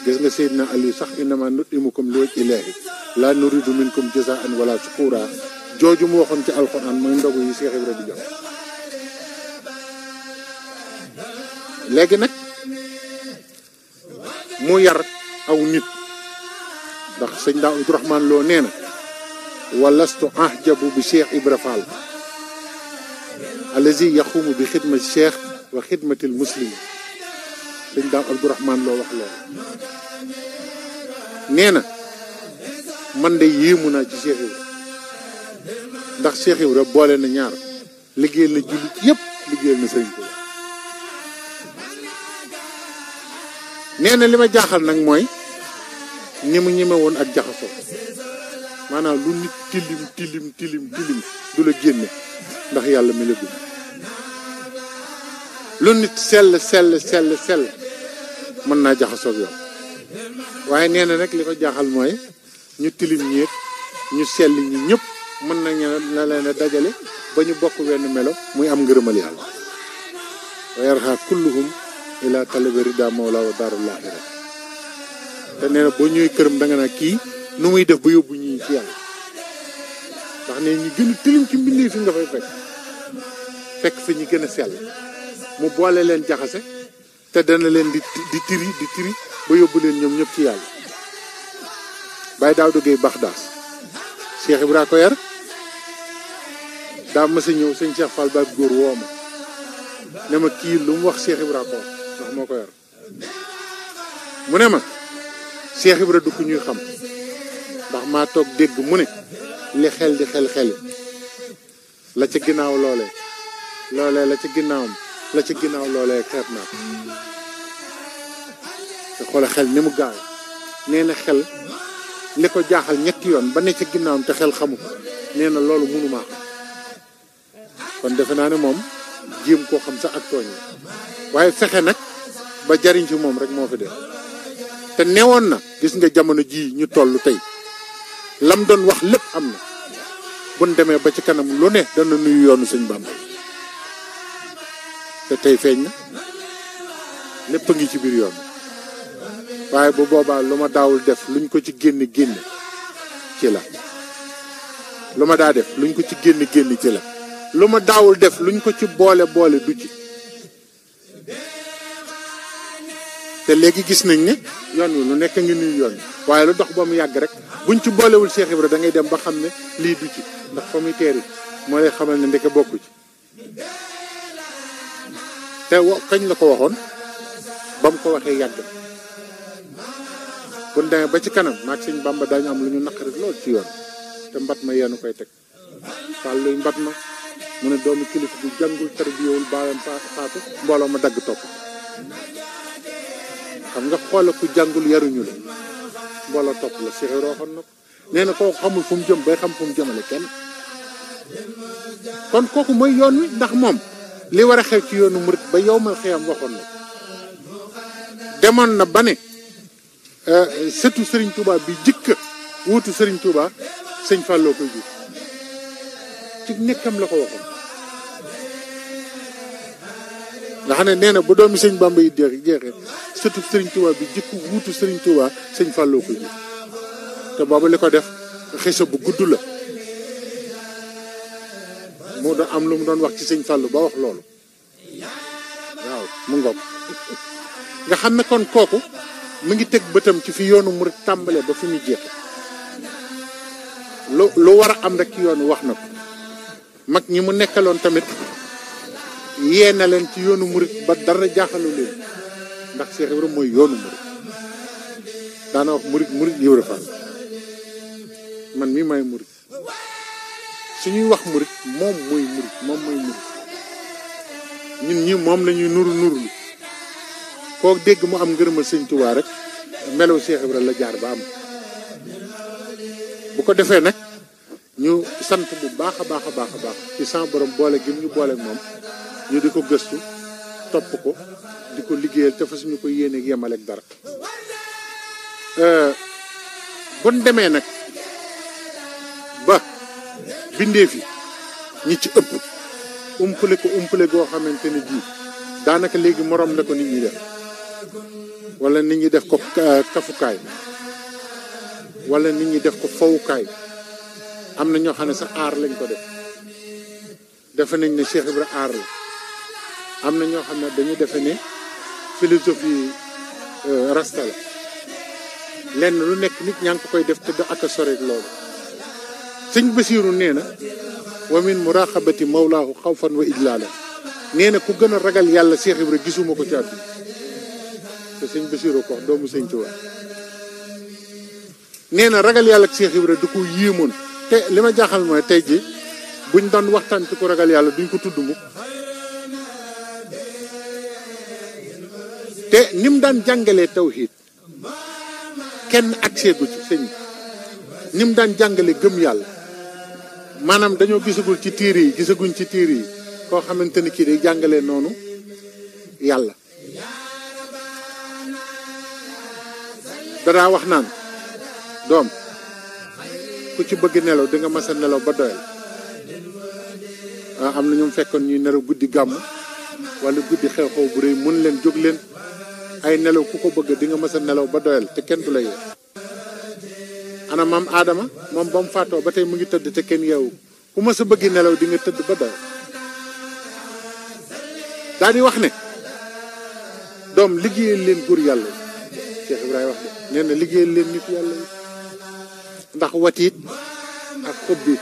gis nga Seydina Aliou sax innama nutimukum li wajhi llaahi laa nuridu minkum jazaan wala shukura jooju mu waxoon ci alxuraan mooy ndogu yi Cheikh Ibra di jox léegi nag mu yar aw nit ndax sëñ daa Abdourahmane Lo nee na walastu ahjabu bi Cheikh Ibra Fall allazi yaxumu bi xidmati Cheikh wa xidmatil muslimin sëñ daa Abdourahmane Lo wax loolu nee na man de yéemu naa ci Cheikh Ibra ndax Cheikh Ibra boole na ñaar liggéeyal na jullit yëpp liggéeyal na sëriñ Tuubaa nee na li ma jaaxal nag mooy ni mu ñeme woon ak jaxasoo maanaam lu nit tilim du la génne ndax yàlla mi la bind lu nit sell mën naa jaxasoo ak yow waaye nee na nag li ko jaaxal mooy ñu tilim ñeeg ñu sell ñi ñëpp mën nañu la leen a dajale ba ñu bokk wenn melo muy am ngërëmal yàlla wa yarxa kulluhum ila talabi rida mawla wa daarul axira te nee na boo ñëwee këram da nga naa kii nu muy def ba yóbbu ñii ci yàlla ndax ne ñu gën a tilim ci mbindee fi nga fay fekk fi ñu gën a sell mu boole leen jaxase te dana leen di tiri ba yóbbu leen ñoom ñëpp ci yàlla Baye Daouda Gueye Baxdaas Cheikh Ibra ko yar daa mas a ñëw sëñ Cheikh Fall Baye góor woo ma ne ma kii lu mu wax Cheikh Ibra ko ndax moo ko yar mu ne ma Cheikh Ibra du ko ñuy xam ndax maa toog dégg mu ne li xel di xel la ca ginnaaw loolee la ca ginnaawam la ca ginnaaw loolee xeeb naa ko te xoole xel ni mu gaaw nee na xel li ko jaaxal ñetti yoon ba ne ca ginnaawam te xel xamu ko nee na loolu mënumaa xam kon defe naa ne moom jéem koo xam sax ak tooñ la waaye fexe nag ba jariñ ci moom rek moo fi def te newoon na gis nga jamono jii ñu toll tey lam doon wax lépp am na buñ demee ba ci kanam lu ne dana nuyu yoonu sëñ Bàmba te tey feeñ na lépp a ngi ci biir yoon waaye bu boobaa lu ma daawul def luñ ko ci génne ci la lu ma daa def luñ ko ci génne ci la lu ma daawul def luñ ko ci boole du ci te léegi gis nañ ne yoon wi lu nekk ngi nuyu yoon waaye lu dox ba mu yàgg rek buñ ci boolewul Cheikh Ibra da ngay dem ba xam ne lii du ci ndax fa muy teeri moo lay xamal ne ndeke bokku ci te kañ la ko waxoon ba mu ko waxee yàgg bu ñu demee ba ci kanam maag sëñ Bamba daañu am lu ñu naqari lool ci yoon te mbat ma yeenu koy teg fàlluy mbat ma mu ne doomu kilifa bu jàngul tarbiyewul baayam faatu mbooloo ma dagg topp xam nga xoola ku jàngul yaruñu la mbooloo topp la Cheikh Ibra waxoon na ko nee na kooku xamul fu mu jëm bay xam fu mu jëmale kenn kon kooku mooy yoon wi ndax moom li war a xew ci yoonu murit ba yow mal xiyam waxoon na demoon na ba ne sëtu Serigne Touba bi jëkk wuutu Serigne Touba sëñ Fallou koy ji ci nekkam la ko waxoon nga xam ne nee na bu doomi sëñ Bamba yi jeexee sëtu Serigne Touba bi jëkk wuutu Serigne Touba sëñ Fallou koy ji te boobu li ko def xisa bu gudd la moo doon am lu mu doon wax ci sëñ Fallou ba wax loolu waaw mu ngoog nga xam ne kon kooku mu ngi teg bëtam ci fi yoonu murit tàmbale ba fi mu jeexe lu war a am rek ci yoonu wax na ko mag ñi mu nekkaloon tamit yee na leen ci yoonu murit ba dara jaaxalu leen ndax Cheikh Ibrahima mooy yoonu murit daana wax murit Ibra Fall man mii may murit suñuy wax murit moom mooy murit ñun ñi moom la ñuy nuru koo dégg mu am ngërëmal sëñ Tuubaa rek melaw Cheikh Ibrahima la jaar ba am bu ko defee nag ñu sant bu baax a baax ci sama borom boole gi ñu boole moom ñu di ko gëstu topp ko di ko liggéeyal te fa suñu ko yéene yemal ak dara buñ demee nag ba bindee fi ñi ci ëpp umpale goo xamante ne bii daanaka léegi morom la ko nit ñi def wala nit ñi def ko kafukaay wala nit ñi def ko fowukaay am na ñoo xam ne sax aar lañ ko def defe nañ ne Cheikh Ibra aar la am na ñoo xam ne dañu defe ne philosophie rasta la lenn lu nekk nit ñaa ngi ko koy def te da ak a sore loolu sëñ Basiiru nee na wa min muraqabati mawlaahu xawfan wa ijlaala nee na ku gën a ragal yàlla Cheikh Ibra gisuma ko ci àdduna te sëñ Basiiru ko doomu sëñ Tuubaa nee na ragal yàlla ak Cheikh Ibra du ko yéemoon te li ma jaaxal mooy tey ji buñ doon waxtaan ci ko ragal yàlla duñ ko tudd mu te ni mu daan jàngalee tawhiid kenn accès gu ci sëñ ni mu daan jàngale gëm yàlla maanaam dañoo gisagul ci tiir yi gisaguñ ci tiir yi koo xamante ni kii day jàngalee noonu yàlla danaa wax naan doom ku ci bëgg nelaw di nga mas a nelaw ba doyal am na ñoom fekkoon ñuy nelaw guddi gàmm wala guddi xew-xew bu rëy mun leen jóg leen ay nelaw ku ko bëgg di nga mas a nelaw ba doyal te kenn du la yee ana maam Adama moom ba mu faatoo ba tey mu ngi tëdd te kenn yeewu ku mas a bëgg nelaw di nga tëdd ba doyal daal di wax ne doom liggéeyal leen góor yàlla yi Cheikh Ibrahima wax de nee na liggéeyal leen nit yàlla yi ndax watiit ak xubbi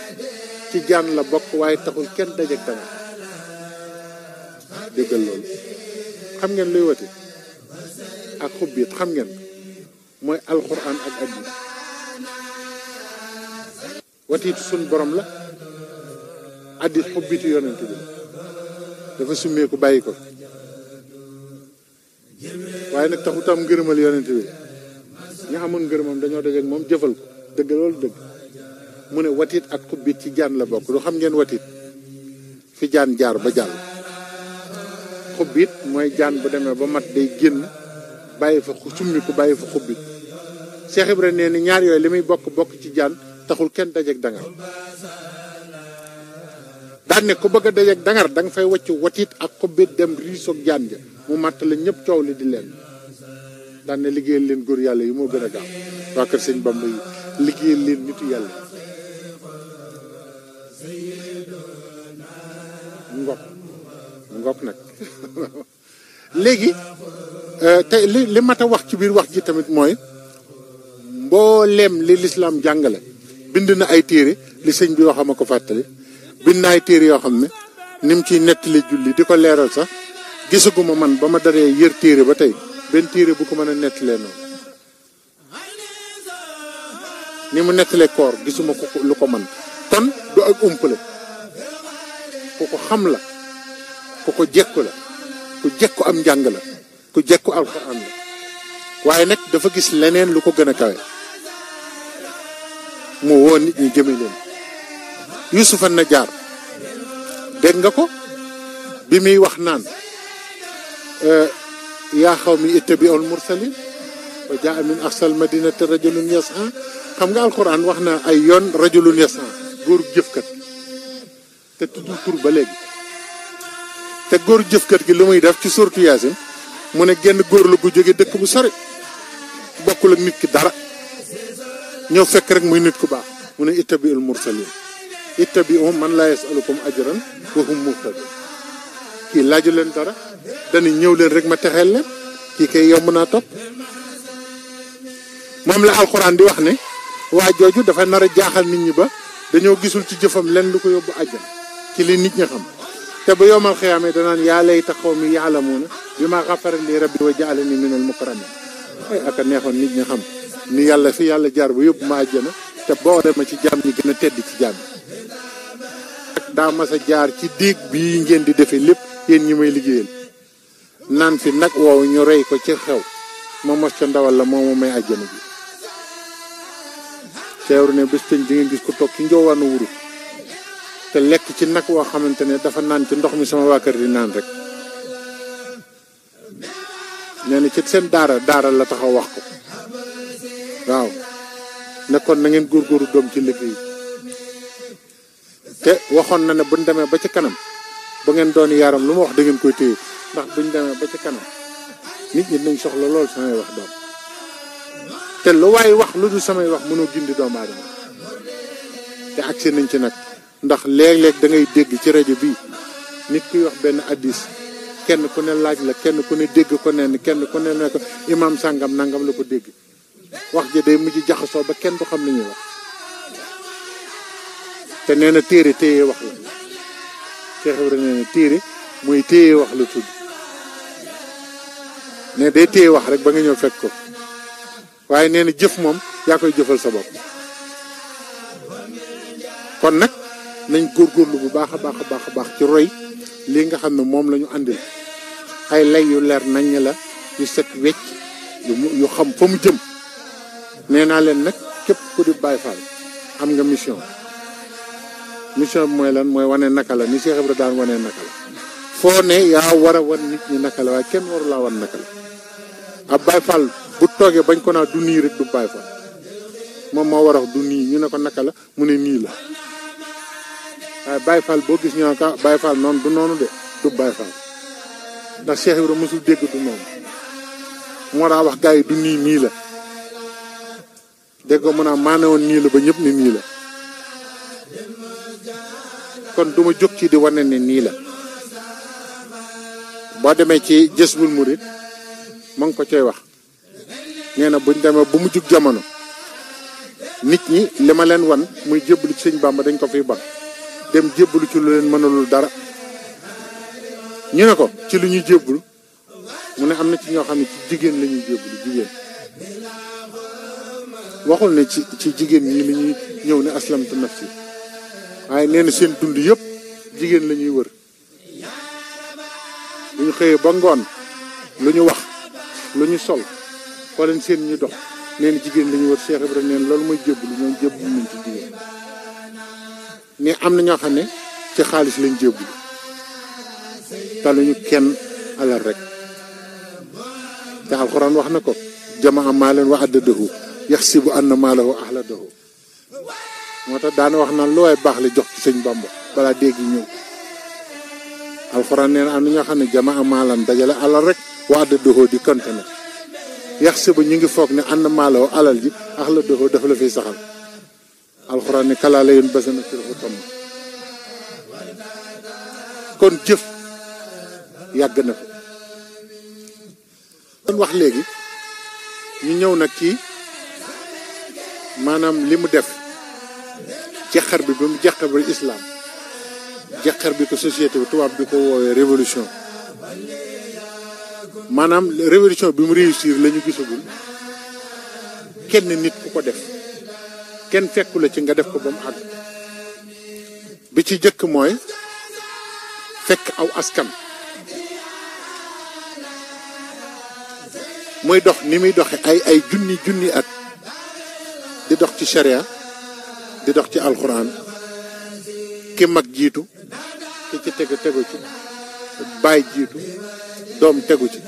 ci jaan la bokk waaye taxul kenn dajeek danga déggal loolu xam ngeen luy watiit ak xubbiit xam ngeen mooy alxuraan ak hadiis watiit suñ borom la hadiis xubbitu yonent bi dafa summeeku bàyyi ko waaye nag taxut am ngërëmal yonent bi ñu amoon ngërëmam dañoo dajeek moom jëfal ko dëgg loolu dëgg mu ne watiit ak xubbit ci jaan la bokk lu xam ngeen watiit fi jaan jaar ba jàll xubbit mooy jaan bu demee ba mat day génn bàyyi fa summi ko bàyyi fa xubbit Cheikh Ibra nee ni ñaar yooyu li muy bokk ci jaan taxul kenn dajeek dangar daan ne ku bëgg a dajeek dangar da nga fay wacc watiit ak xubbit dem riisoog jaan ja mu màtt la ñëpp coow li di leen daan ne liggéeyal leen góor yàlla yi moo gën a gaaw waa kër sëñ Bamba yi liggéeyal leen nitu yàlla ngok nag léegi te li mat a wax ci biir wax ji tamit mooy mbooleem li lislaam jàngale bind na ay téere li sëñ bi waxama ko fàttali bind na ay téere yoo xam ne ni mu ciy nettali julli di ko leeral sax gisaguma man ba ma daree yër téere ba tey benn téere bu ko mën a nettalee noonu ni mu nettalee koor gisuma ko lu ko mën kon du ak umpale ku ko xam la ku ko jekku la ku jekku am njàng la ku jekku alxuraan la waaye nag dafa gis leneen lu ko gën a kawe mu woo nit ñi jëme leen Yuusufa Najaar dégg nga ko bi muy wax naan yaa xawmi ittabi'ul mursalin wa jaa min aqsal madinati rajulun yas'a xam nga alxuraan wax na ay yoon rajulun yas'a góor jëfkat te tuddul tur ba léegi te góor jëfkat gi lu muy def ci suurtu Yaasin mu ne genn góor la gu jóge dëkk bu sori bokkul ak nit ki dara ñëw fekk rek muy nit ku baax mu ne ittabi'ul mursalin ittabi'u man laa yas'alukum ajran wa hum muhtadun kii laaju leen dara dañu ñëw leen rek ma texeel leen kii kay yomb naa topp moom la alxuraan di wax ne waa jooju dafa nar a jaaxal nit ñi ba dañoo gisul ci jëfam leen lu ko yóbbu àjjana ci li nit ñi xam te ba yowmal xiyaamee danaan yaa layta qawmi ya'lamuuna bimaa ghafara li rabbi wa ja'alani minal mukramiin ay aka neexoon nit ñi xam ni yàlla fi yàlla jaar ba yóbbu ma àjjana te boole ma ci jaam ñi gën a tedd ci jaam yi daa mas a jaar ci déeg bii ngeen di defee lépp yéen ñi may liggéeyal naan fi nag woowu ñu rey ko ci xew ma mos ca ndawal la moo ma may àjjana bi teewru ne bés peñ di ngeen gis ko toog ci njoowaanu wuru te lekk ci nag woo xamante ne dafa naan ci ndox mi sama waa kër di naan rek nee na ci seen daara la taxaw wax ko waaw nekkoon na ngeen góorgóorlu doom ci liggéey te waxoon na ne buñ demee ba ci kanam ba ngeen doon yaram lu ma wax da ngeen koy téye ndax buñ demee ba ci kanam nit ñi nañ soxla lool samay wax doom te lu waaye wax lu dul samay wax mënoo gindi doomu aadama te agsi nañ ci nag ndax léeg-léeg da ngay dégg ci rajo bii nit kuy wax benn addis kenn ku ne laaj la kenn ku ne dégg ko nen kenn ku ne ne ko imam sàngam nangam la ko dégg wax ji day mujj jaxasoo ba kenn du xam li ñuy wax te nee na téere téye wax la Cheikh Ibrahima nee na téere mooy téye wax la tudd ne day téye wax rek ba nga ñëw fekk ko waaye nee na jëf moom yaa koy jëfal sa bopp kon nag nañ góorgóorlu bu baax a baax a baax a baax ci roy lii nga xam ne moom la ñu àndil ay lay yu leer nañ la yu set wecc yu xam fa mu jëm nee naa leen nag képp ku di Baay Faal am nga mission bi mooy lan mooy wane naka la ni Cheikh Ibra daan wane naka la foo ne yaa war a wan nit ñi naka la waaye kenn waru laa wan naka la ab Baay Faal bu toogee bañ ko naa du nii rek du Baay Faal moom moo war a wax du nii ñu ne ko naka la mu ne nii la waaye Baay Faal boo gis ñoo ka Baay Faal noonu du noonu de du Baay Faal ndax Cheikh Ibra mosul dégg du noonu moo daa wax gars yi du nii la dégg ko mën a maane woon nii la ba ñëpp ne nii la kon duma jóg ci di wane ne nii la boo demee ci Jazbul Murid ma ngi ko coy wax nee na buñ demee bu mu jug jamono nit ñi li ma leen wan muy jébbalu ci sëñ Bàmba dañ ko fiy ban dem jébbalu ci lu leen mënalul dara ñu ne ko ci lu ñuy jébbalu mu ne am na ci ñoo xam ne ci jigéen la ñuy jébbalu jigéen waxul ne ci jigéen ñi li ñuy ñëw ne aslamtu nafsi waaye nee na seen dund yëpp jigéen la ñuy wër lu ñu xëyee ba ngoon lu ñu wax lu ñu sol foo leen seen ñu dox nee na jigéen la ñuy wër Cheikh Ibrahima nee na loolu mooy jébbalu ñoom jébbalu nañ ci jigéen mais am na ñoo xam ne ci xaalis lañ jébbalu taluñu kenn alal rek te alxuraan wax na ko jamaa maalan wa addadahu yaxsibu anna maalahu axladahu moo tax daana wax naan lu waay baax la jox ci sëñ Bamba balaa dégg ñëw alxuraan nee na am na ñoo xam ne jamaa maalan dajale alal rek wa addadahu di konte na yaxsibu ñu ngi foog ne anna maalahu alal ji axladahu dafa la fiy saxal alxuraan ne kalaa la yéen basana ci dafa tomm kon jëf yàgg na fa kon wax léegi ñu ñëw nag ci maanaam li mu def jeexar bi ba mu jeexar bi islam jeexar bi ko société bi tubaab bi ko woowee révolution maanaam révolution bi mu réussir la ñu gisagul kenn nit ku ko def kenn fekku la ci nga def ko ba mu àgg bi ci jëkk mooy fekk aw askan muy dox ni muy doxe ay junni at di dox ci sharia di dox ci alxuraan ki mag jiitu ki ci tegu ci baay jiitu doom tegu ci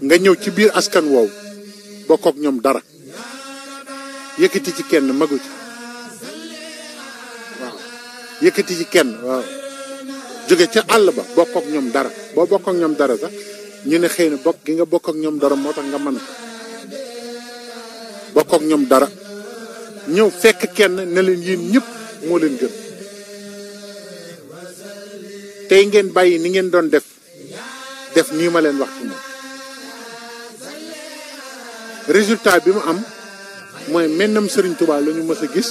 nga ñëw ci biir askan woowu bokk ak ñoom dara yëkkati ci kenn magu ci waaw yëkkati ci kenn waaw jóge ca àll ba bokk ak ñoom dara boo bokk ak ñoom dara sax ñu ne xëy na bokk gi nga bokk ak ñoom dara moo tax nga mën ko bokk ak ñoom dara ñëw fekk kenn ne leen yéen ñëpp moo leen gën tey ngeen bàyyi ni ngeen doon def nii ma leen wax ci moom résultat bi mu am mooy mennam Sëriñ Tuubaa la ñu mës a gis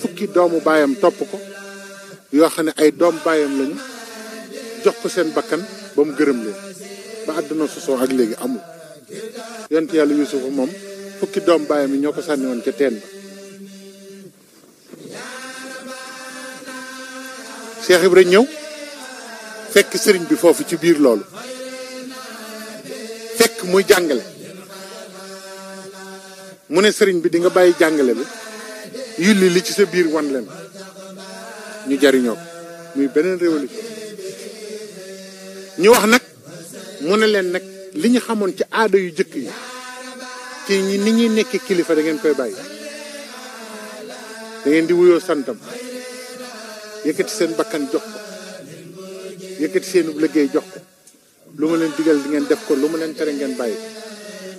fukki doomu baayam topp ko yoo xam ne ay doom baayam lañu jox ko seen bakkan ba mu gërëm leen ba àdduna sosoo ak léegi amul yonent yàlla Yuusufa moom fukki doom baayam yi ñoo ko sànni woon ca teen ba Cheikh Ibra ñëw fekk sëriñ bi foofu ci biir loolu fekk muy jàngale mu ne sëriñ bi di nga bàyyi jàngale bi yulli li ci sa biir wan leen ñu jariñoo ko muy beneen révolution ñu wax nag mu ne leen nag li ñu xamoon ci aada yu jëkk yi ci ni ñuy nekkee kilifa da ngeen koy bàyyi da ngeen di wuyoo santam yëkkati seen bakkan jox ko yëkkati seen liggéey jox ko lu ma leen digal di ngeen def ko lu ma leen tere ngeen bàyyi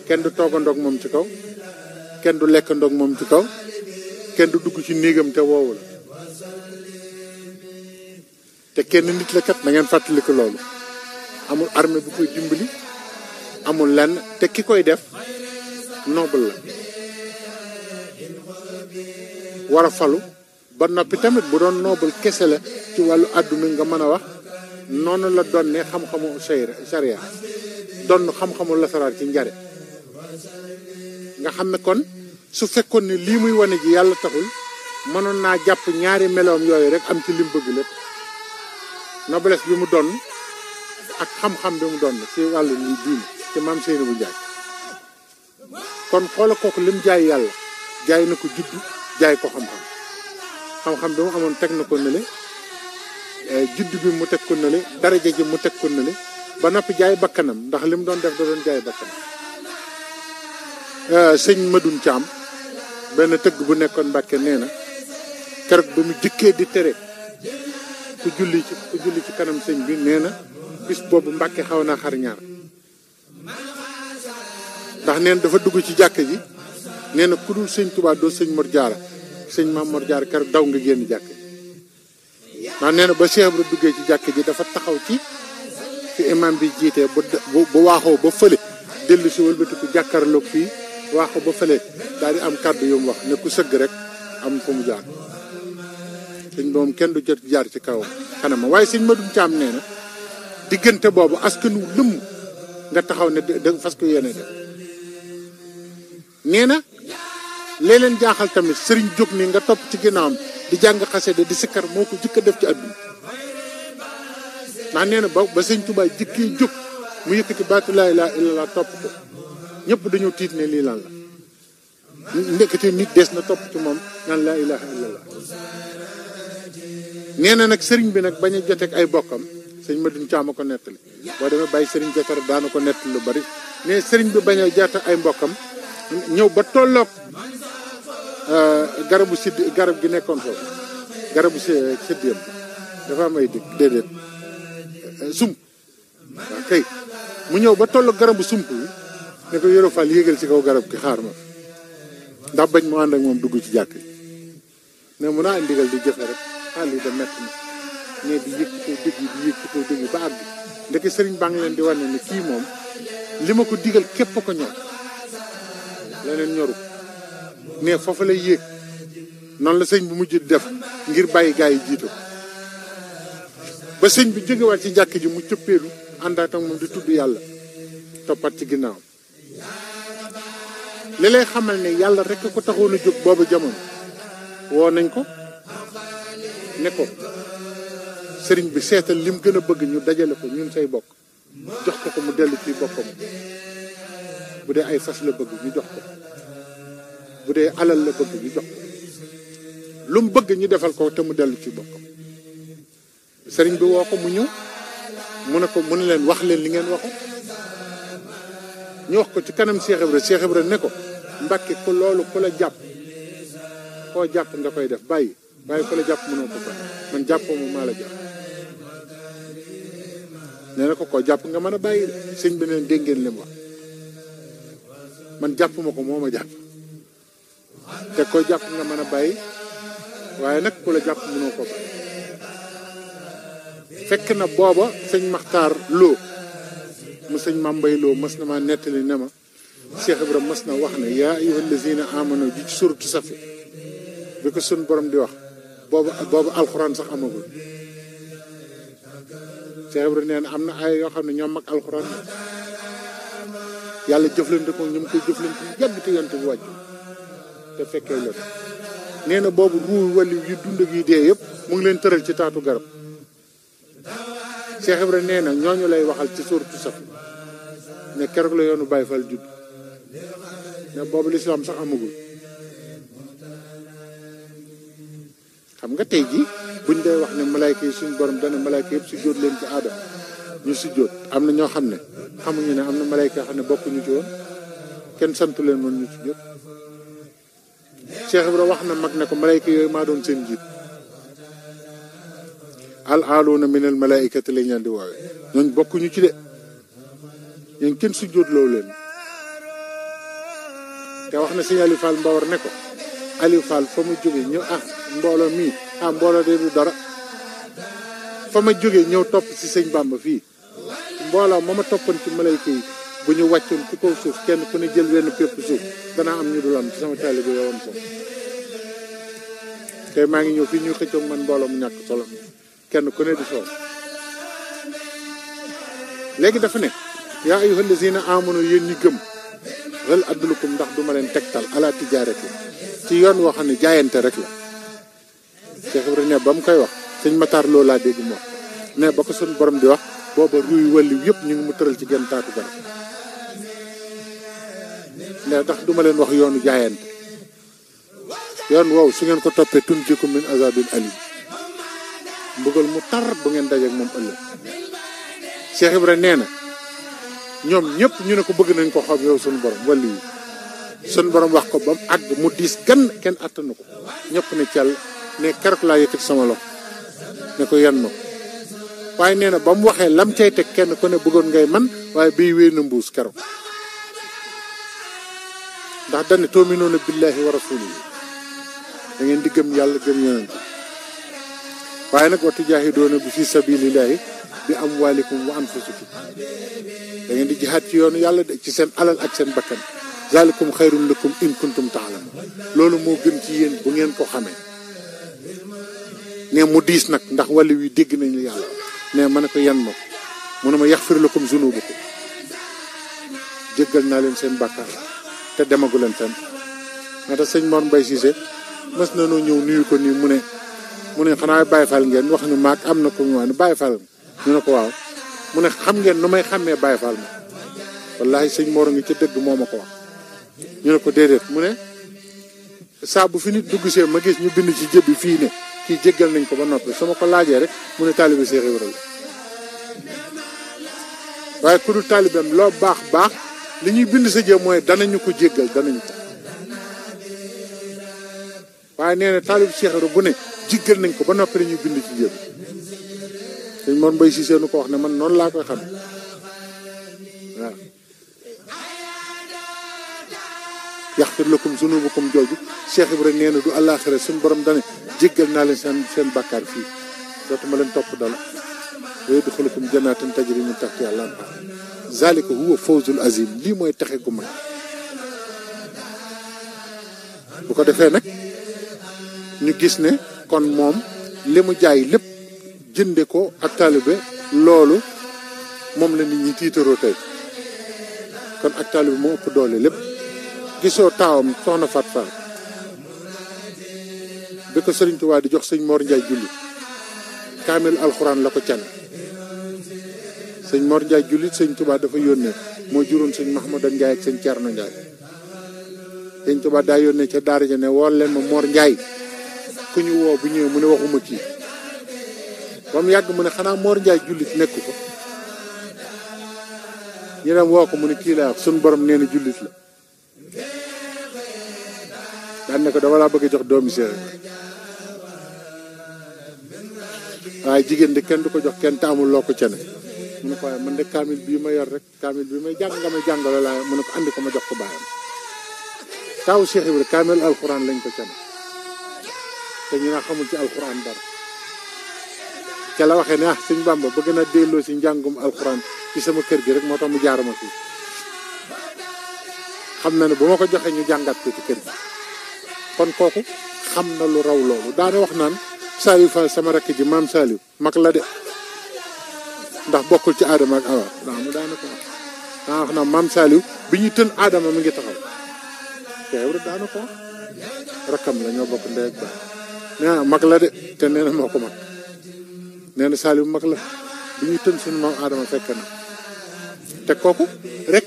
kenn du toogandoog moom ci kaw kenn du lekkandoog moom ci kaw kenn du dugg ci néegam te woowu la te kenn nit la kat na ngeen fàttaliku loolu amul armée bu koy dimbali amul lenn te ki koy def noble la war a falu ba noppi tamit bu doon noble kese la ci wàllu àdduna nga mën a wax noonu la doon ne xam-xamu sharia doon xam-xamu lasaraar ci njare nga xam ne kon su fekkoon ne lii muy wane ji yàlla taxul mënoon naa jàpp ñaari meloom yooyu rek am ci lim bëgg lépp noblesse bi mu doon ak xam-xam bi mu doon ci wàllu li diine ci maam Seynabou Ndiaye kon xoola kooku lim jaay yàlla jaay na ko juddu jaay ko xam-xam xam-xam bi mu amoon teg na ko nële juddu bi mu teg ko nële daraja ji mu teg ko nële ba noppi jaay bakkanam ndax li mu doon def da doon jaay bakkanam sëñ Madoune Thiam benn tëgg bu nekkoon Mbàkke nee na keroog ba mu jëkkee di tere ku julli ci kanam sëñ bi nee na bis boobu Mbàkke xaw naa xar ñaar ndax nee na dafa dugg ci jàkk ji nee na ku dul sëñ Tuubaa doo sëñ Mor Jaara sëñ Maam Mor Jaara keroog daw nga génn jàkk ji ndax nee na ba Cheikh Ibra duggee ci jàkk ji dafa taxaw ci fi imam bi jiitee ba waaxoo ba fële dellu si wëlbatiku jàkkaarloog fii waaxoo ba fële daal di am kàddu yu mu wax ne ku sëgg rek am fu mu jaar sëñ moom kenn du jot jaar ci kaw xanama waaye sëñ Madoune Thiam nee na diggante boobu askanu lëmm nga taxaw ne da fas ko yéene def nee na leen jaaxal tamit sëriñ jóg ni nga topp ci ginnaawam di jàng xasida di sikkar moo ko jëkk a def ci àdduna ndax nee na ba sëñ Tuubaa jëkkee jóg mu yëkkati baatu laa ilaaha illallaah topp ko ñëpp dañoo tiit ne lii lan la ndekete nit des na topp ci moom naan laa ilaaha illallaah nee na nag sëriñ bi nag bañ a joteeg ay bokkam sëñ Madoune Thiam a ko nettali boo demee bàyyi sëriñ Jatara daana ko nettali lu bari ne sëriñ bi bañ a jote ay mbokkam ñëw ba tolloog garab gi nekkoon foofu garabu séddiyam dafa am ay dëkk déedéet sump waaw kay mu ñëw ba tolloog garabu sump bi ne ko Yoro Fall yéegal ci kaw garab gi xaar ma ndax bañ mu ànd ak moom dugg ci jàkk yi ne mun naa ndigal di jëfe rek xaal yi da mett na ne di yëg ci kaw dëgg yi di yëg ci kaw dëgg yi ba àgg ndeke sëriñ baa ngi leen di wane ne kii moom li ma ko digal képp ko ñor leneen ñoru ne foofu lay yéeg noonu la sëñ bu mujj di def ngir bàyyi gaa yi jiitu ba sëñ bi jógewaat ci jàkk ji mu cëppeelu àndaat ak moom di tudd yàlla toppat ci ginnaawam li lay xamal ne yàlla rek ko taxoon a jóg boobu jamono woo nañ ko ne ko sëriñ bi seetal lim gën a bëgg ñu dajale ko ñun say bokk jox ko mu dellu ci bokkam. bu dee ay fas la bëgg ñu jox ko bu dee alal la bëgg ñu jox ko lu mu bëgg ñu defal ko te mu dellu ci bokkam. sëriñ bi woo ko mu ñëw mu ne leen wax leen li ngeen waxu ñu wax ko ci kanam Cheikh Ibra ne ko Mbàkke ko loolu ku la jàpp koo jàpp nga koy def bàyyi ku la jàpp mënoo ko bàyyi man jàppoo mu maa la jàpp. nee na ko koo jàpp nga mën a bàyyi sëñ bi neen dégg ngeen li mu wax man jàpp ma ko moo ma jàpp te koo jàpp nga mën a bàyyi waaye nag ku la jàpp mënoo ko bàyyi. fekk na booba sëñ Maxtaar Lo mu sëñ Mambay Lo mas na maa nettali ne ma Cheikh Ibra mas na wax ne yaa ayyuhal lazina amanu ji ci suratu Safi bi ko sun borom di wax booba alxuraan sax amagul. Cheikh Ibra nee na am na ay yoo xam ne ñoom mag alxuraan yàlla jëflante ko ñu koy jëflante yàgg te yonte bu wàcc te fekkee leen. nee na boobu ruu wali yu dund ak yi dee yëpp mu ngi leen tëral ci taatu garab. Cheikh Ibra nee na ñooñu lay waxal ci suuratu Safi ne keroog la yoonu Baay Faal judd ne boobu lislaam sax amagul. xam nga tey ji buñ dee wax ne malayka yi suñ borom dana malayka yëpp si jóot leen ci aadama ñu si jóot am na ñoo xam ne xamuñu ne am na malayka yoo xam ne bokkuñu ci woon kenn santu leen woon ñu si jóot. Cheikh Ibra wax na mag ne ko malayka yooyu maa doon seen jiit al aaluuna minal malaayikati lañ leen di woowee ñooñ bokkuñu ci de ñooñ kenn su jóot loolu leen. te wax na sëñ Aliou Fall Mbawar ne ko Aliou Fall fa ma jógee ñëw mbooloo mii mbooloo de du dara fa ma jógee ñëw topp ci sëñ Bamba fii mbooloo ma toppoon ci malayka yi bu ñu wàccoon ci kaw suuf kenn ku ne jël wenn pépp suuf danaa am ñu dul am ci sama taalibe bi yowoon foofu. tey maa ngi ñëw fii ñuy xëccoog man mbooloo mu ñàkk solo kenn ku ne di soow. léegi dafa ne yaa ayyuhal lazina amanu yéen ñi gëm hal adullukum ndax duma leen tegtal ala tijaarati ci yoon woo xam ne jaayante rek la. Cheikh Ibra ne ba mu koy wax sëñ Matar Lo laa dégg mu wax ne ba ko suñ borom di wax booba ruy wàlliw yëpp ñu ngi mu tëral ci genn taatu garab ne ndax duma leen wax yoonu jaayante yoon woowu su ngeen ko toppee tunjikum min azabin alim mbugal mu tar bu ngeen dajeek moom ëllëg. Cheikh Ibra nee na ñoom ñëpp ñu ne ko bëgg nañ ko xam yow suñu borom wàllu yi suñu borom wax ko ba mu àgg mu diis gan kenn attanu ko ñëpp ne cell ne keroog laa yëkkati sama loxo ne ko yan ma ko waaye nee na ba mu waxee lam cay teg kenn ku ne bëggoon ngay man waaye bii wéy na mbuus keroog ndax dañu tu'minuuna billaahi wa rasuulihi da ngeen di gëm yàlla gëm yonent waaye nag wa tujaahiduuna bi fii sabiilillaahi bi amwaalikum wa anfusikum da ngeen di jihaad ci yoonu yàlla ci seen alal ak seen bakkan zaalikum xayrun lakum in kuntum ta'lamuun loolu moo gën ci yéen bu ngeen ko xamee. ne mu diis nag ndax wàllu wi dégg nañ la yàlla ne ma ne ko yan ma mu ne ma yaxfir lakum zunuubakum jéggal naa leen seen bàkkaar te demagu leen fenn. moo tax sëñ Mor Mbaye Cissé mas na noo ñëw nuyu ko nii mu ne xanaa Baye Fall ngeen wax ni maag am na ko mu wax ne Baye Fall ñu ne ko waaw mu ne xam ngeen nu may xàmmee Baye Fall ma wallaahi sëñ Mor a ngi ca dëgg moo ma ko wax ñu ne ko déedéet mu ne saa bu fi nit dugg see ma gis ñu bind ci jëbbi fii ne kii jéggal nañ ko ba noppi su ma ko laajee rek mu ne taalibe Cheikh Ibra la waaye ku dul taalibeem loo baax baax li ñuy bind sa jë mooy danañu ko jéggal danañu ko waaye nee na taalibe Cheikh Ibra bu ne jéggal nañ ko ba noppi dañuy bind ci jëb sëñ Mor Mbaye Cissé nu ko wax ne man noonu laa koy xam waaw yaxfir lakum zunuubakum jooju Cheikh Ibra nee na du àllaaxira suñu borom dane jéggal naa leen seen bàkkaar fii dootuma leen topp dala wa yudxilukum jannaatin tajri min tahtihaa al-anhaar zaalika huwa fawzul aziim lii mooy texe gu mag. bu ko defee nag ñu gis ne kon moom li mu jaay lépp jënde ko ak taalibe loolu moom la nit ñi tiitaroo tey kon ak taalibe moo ëpp doole lépp. gisoo taawam soxna Fat Fall bi ko Sëriñ Tuubaa di jox sëñ Mor Njaay julli kaamil alxuraan la ko cane sëñ Mor Ndiaye jullit sëñ Tuubaa dafa yónnee moo juróon sëñ Mahamadan Ndiaye ak sëñ Thierno Ndiaye sëñ Tuubaa daa yónnee ca daara ja ne wool leen ma Mor Ndiaye ku ñu woo bu ñëwee mu ne waxuma kii ba mu yàgg mu ne xanaa Mor Ndiaye jullit nekk ko ñu dem woo ko mu ne kii laa wax suñu borom nee na jullit la daan ne ko dama laa bëgg a jox doomi séeréer waaye jigéen de kenn du ko jox kenn te amul loo ko cane mu ne ko waaye man de kaamil bii ma yor rek kaamil bii may jàng nga may jàngalo laa mu ne ko andi ko ma jox ko baayam taawu Cheikh Ibrahima kaamil alxuraan lañ ko cane te ñu naa xamul ci alxuraan dara ca la waxee ne ah sëñ Bamba bëgg na delloo si njàngum alxuraan ci sama kër gi rek moo tax mu jaarama fii xam na ne bu ma ko joxee ñu jàngat ko ci kër gi kon kooku xam na lu raw loolu daana wax naan Saliou Fall sama rakk ji maam Saliou mag la de ndax bokkul ci Adama ak Awa waaw mu daana ko wax daana wax naan maam Saliou bi ñuy tën Adama mi ngi taxaw teew rek daana ko wax rakkam la ñoo bokk ndey ak baay nee na mag la de te nee na moo ko mag nee na Saliou mag la bi ñuy tën suñu maam Adama fekk na te kooku rek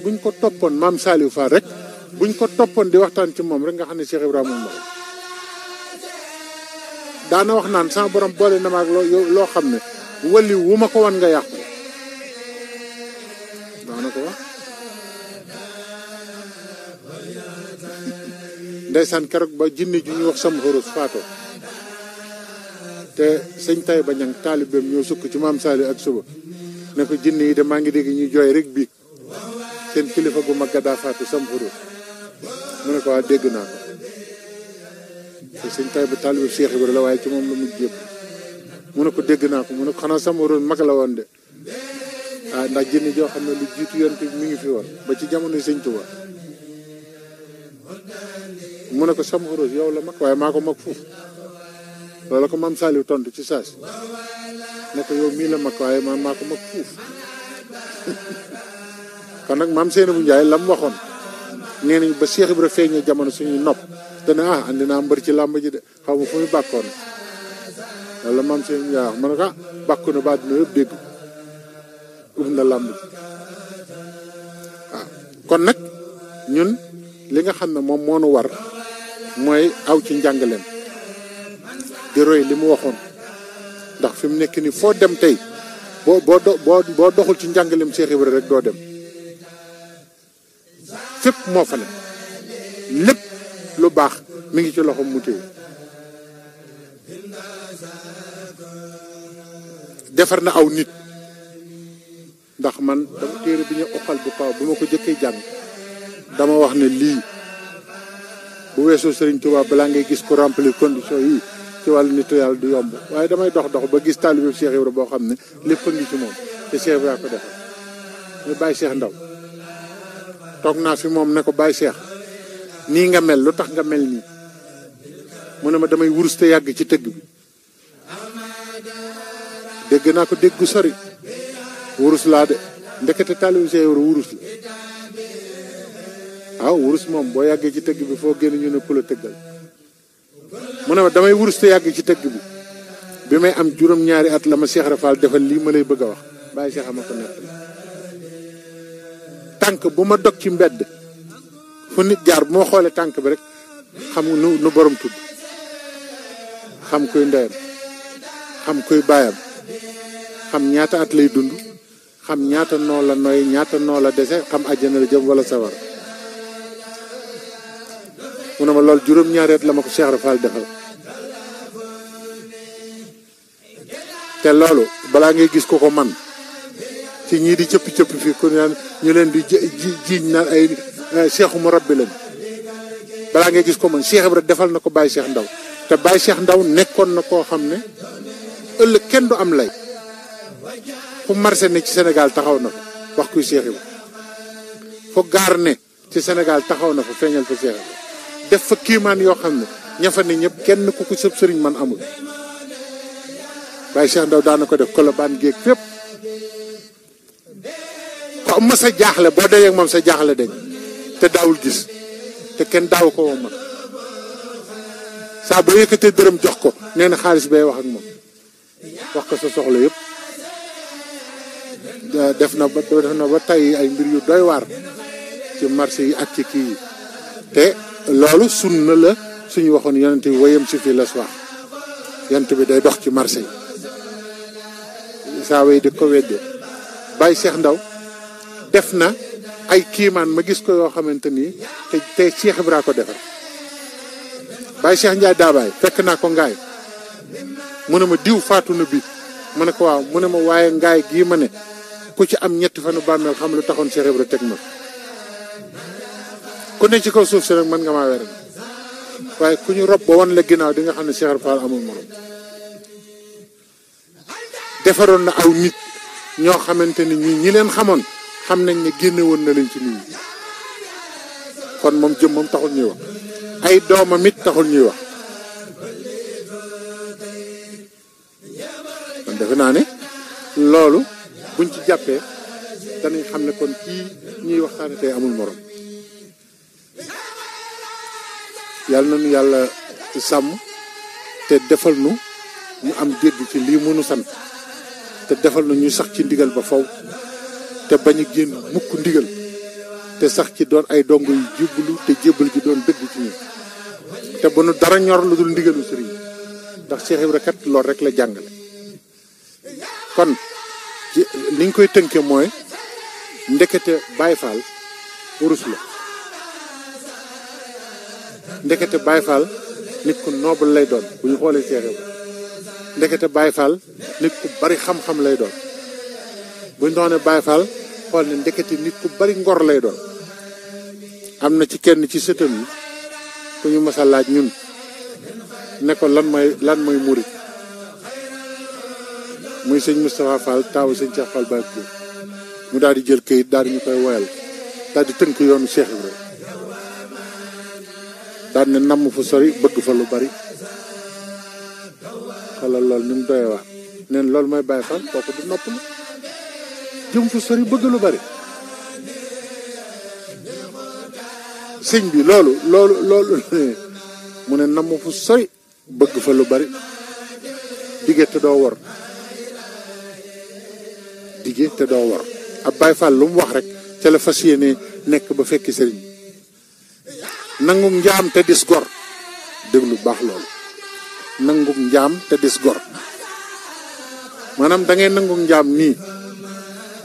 buñ ko toppoon maam Saliou Fall rek buñ ko toppoon di waxtaan ci moom rek nga xam ne Cheikh Ibrahima moom la daana wax naan sama borom boole na ma ak loo xam ne wali wu ma ko wan nga yàqu daana ko wax ndeysaan keroog ba jinne ju ñuy wax sam xorus faatoo te sëñ tay ba ñang taalibeem ñoo sukk ci maam Saliou ak suba ne ko jinne yi de maa ngi dégg ñuy jooy rek biig seen kilifa gu mag daa faatu sam xorus mu ne ko waa dégg naa ko te sëñ tay ba taalibe Cheikh Ibrahima la waaye ci moom la mujj yëpp mu ne ko dégg naa ko mu ne ko xanaa sam xorus mag la woon de ah ndax jinne joo xam ne lu jiitu yoon te mi ngi fi woon ba ci jamono sëñ Tuubaa mu ne ko sam xorus yow la mag waaye maa ko mag foofu loolu ko maam Saliou tontu ci saasi ne ko yow mii la mag waaye man maa ko mag fuuf kon nag maam Seynabou Ndiaye la mu waxoon nee nañ ba Cheikh Ibrahima feeñee jamono suñuy nopp dana andi naa mbër ci làmb ji de xaw ma fu muy bàkkoon loolu la maam Seynabou Ndiaye wax ma ne ko bàkku na ba àdduna yëpp dégg ub na làmb ji waaw kon nag ñun li nga xam ne moom moo nu war mooy aw ci njàngaleem di roy li mu waxoon ndax fi mu nekk ni foo dem tey boo doxul ci njàngaleem Cheikh Ibrahima rek doo dem fépp moo fa ne lépp lu baax mi ngi ci loxoom mu téye defar na aw nit ndax man dama téere bi ñu oqal bu kaw bu ma ko jëkkee jàng dama wax ne lii bu weesoo Serigne Touba balaa ngay gis ko remplir condition yi ci wàllu nitu yàlla du yomb waaye damay dox ba gis taalibe Cheikh Ibrahima boo xam ne lépp a ngi ci moom te Cheikh Ibrahima ko defal ñu bàyyi Cheikh Ndaw toog naa fi moom ne ko bàyyi Cheikh nii nga mel lu tax nga mel nii mu ne ma damay wurus te yàgg ci tëgg bi dégg naa ko dégg gu sori wurus laa de ndekete taalibe Cheikh Ibrahima wurus la waaw wurus moom boo yàggee ci tëgg bi foo génn ñu ne ku la tëggal mu ne ma damay wurus te yàgg ci tëgg bi may am juróom-ñaari at la ma Cheikh Rafal defal lii ma lay bëgg a wax bàyyi Cheikh ama ko nett tànk bu ma dog ci mbedd fu nit jaar bu ma xoolee tànk bi rek xam nu borom tudd xam kuy ndeyam xam kuy baayam xam ñaata at lay dund xam ñaata noo la noy ñaata noo la dese xam àjjana la jëm wala sawar mu ne ma loolu juróom-ñaari at la ma ko Cheikh Rafal defal te loolu balaa ngay gis ko man ci ñii di cëppi fii ku naan ñu leen di jiiñ naan ay Cheikhu Murabbi lañ balaa ngay gis ko man Cheikh Ibrahima defal na ko Baye Cheikh Ndaw te Baye Cheikh Ndaw nekkoon na koo xam ne ëllëg kenn du am lay fu marché ne ci Sénégal taxaw na fa wax kuy Cheikh Ibrahima fu gaar ne ci Sénégal taxaw na fa feeñal fa Cheikh Ibrahima def fa kiimaan yoo xam ne ña fa ne ñëpp kenn ku ko sëb sëriñ man amul Baye Cheikh Ndaw daana ko def Colobane géeg fépp ko ma sa jaaxle boo dee ak moom sa jaaxle dañ te daawul gis te kenn daaw ko woo mag saa boo yëkkatee dërëm jox ko nee na xaalis bay wax ak moom wax ko sa soxla yëpp def na ba tey ay mbir yu doy waar ci marché yi ak ci kii yi te loolu sunna la suñu waxoon yonent bi wayam si fii la wax yonent bi day dox ci marché yi saa way di ko weddee Baye Cheikh Ndaw def na ay kiimaan ma gis ko yoo xamante ni te Cheikh Ibra ko defar Baye Cheikh Ndiaye daabaay fekk naa ko ngaay mu ne ma diw faatu na bi ma ne ko waaw mu ne ma waaye ngaay gii ma ne ku ci am ñetti fanu bàmmeel xam lu taxoon Cheikh Ibra teg ma ku ne ci kaw suuf si rek mën nga maa wér waaye ku ñu rob ba wan la ginnaaw di nga xam ne Cheikh Ibra Fall amul morom defaroon na aw nit ñoo xamante ni ñi leen xamoon xam nañ ne génne woon na leen ci nit ñi kon moom jëm moom taxul ñuy wax ay doomam it taxul ñuy wax kon defe naa ne loolu buñ ci jàppee danañ xam ne kon kii ñuy waxtaane tey amul morom yàlla nañu yàlla sàmm te defal nu ñu am dégg ci lii mënu sant te defal na ñu sax ci ndigal ba faw te bañ a génn mukk ndigal te sax ci doon ay dongo yu jébbalu te jébbal gi doon dëgg ci ñun te bu nu dara ñor lu dul ndigalu sëriñ ndax Cheikh Ibra kat loolu rek la jàngale kon li ñu koy tënke mooy ndekete Baye Fall urus la ndekete Baye Fall nit ku noble lay doon bu ñu xoolee Cheikh Ibra ndekete Baye Fall nit ku bari xam-xam lay doon bu ñu doonee Baye Fall xool ne ndekete nit ku bari ngor lay doon am na ci kenn ci sëtam yi ku ñu mës a laaj ñun ne ko lan mooy murit muy sëñ Moustapha Fall taawu sëñ Cheikh Fall Baye Kour mu daal di jël këyit daal di ñu koy woyal daal di tënk yoonu Cheikh Ibra daal ne namm fu sori bëgg fa lu bari xalal loolu ni mu doyee waa neen loolu mooy Baye Fall kooku du nopp la jëm fu sori bëgg lu bari sëñ bi loolu mu ne namm fu sori bëgg fa lu bari dige te doo wor dige te doo wor ab Baye Fall lu mu wax rek ca la fas yéene nekk ba fekki sëriñ nangu njaam te dis gor déglu baax loolu nangu njaam te dis gor maanaam da ngay nangu njaam nii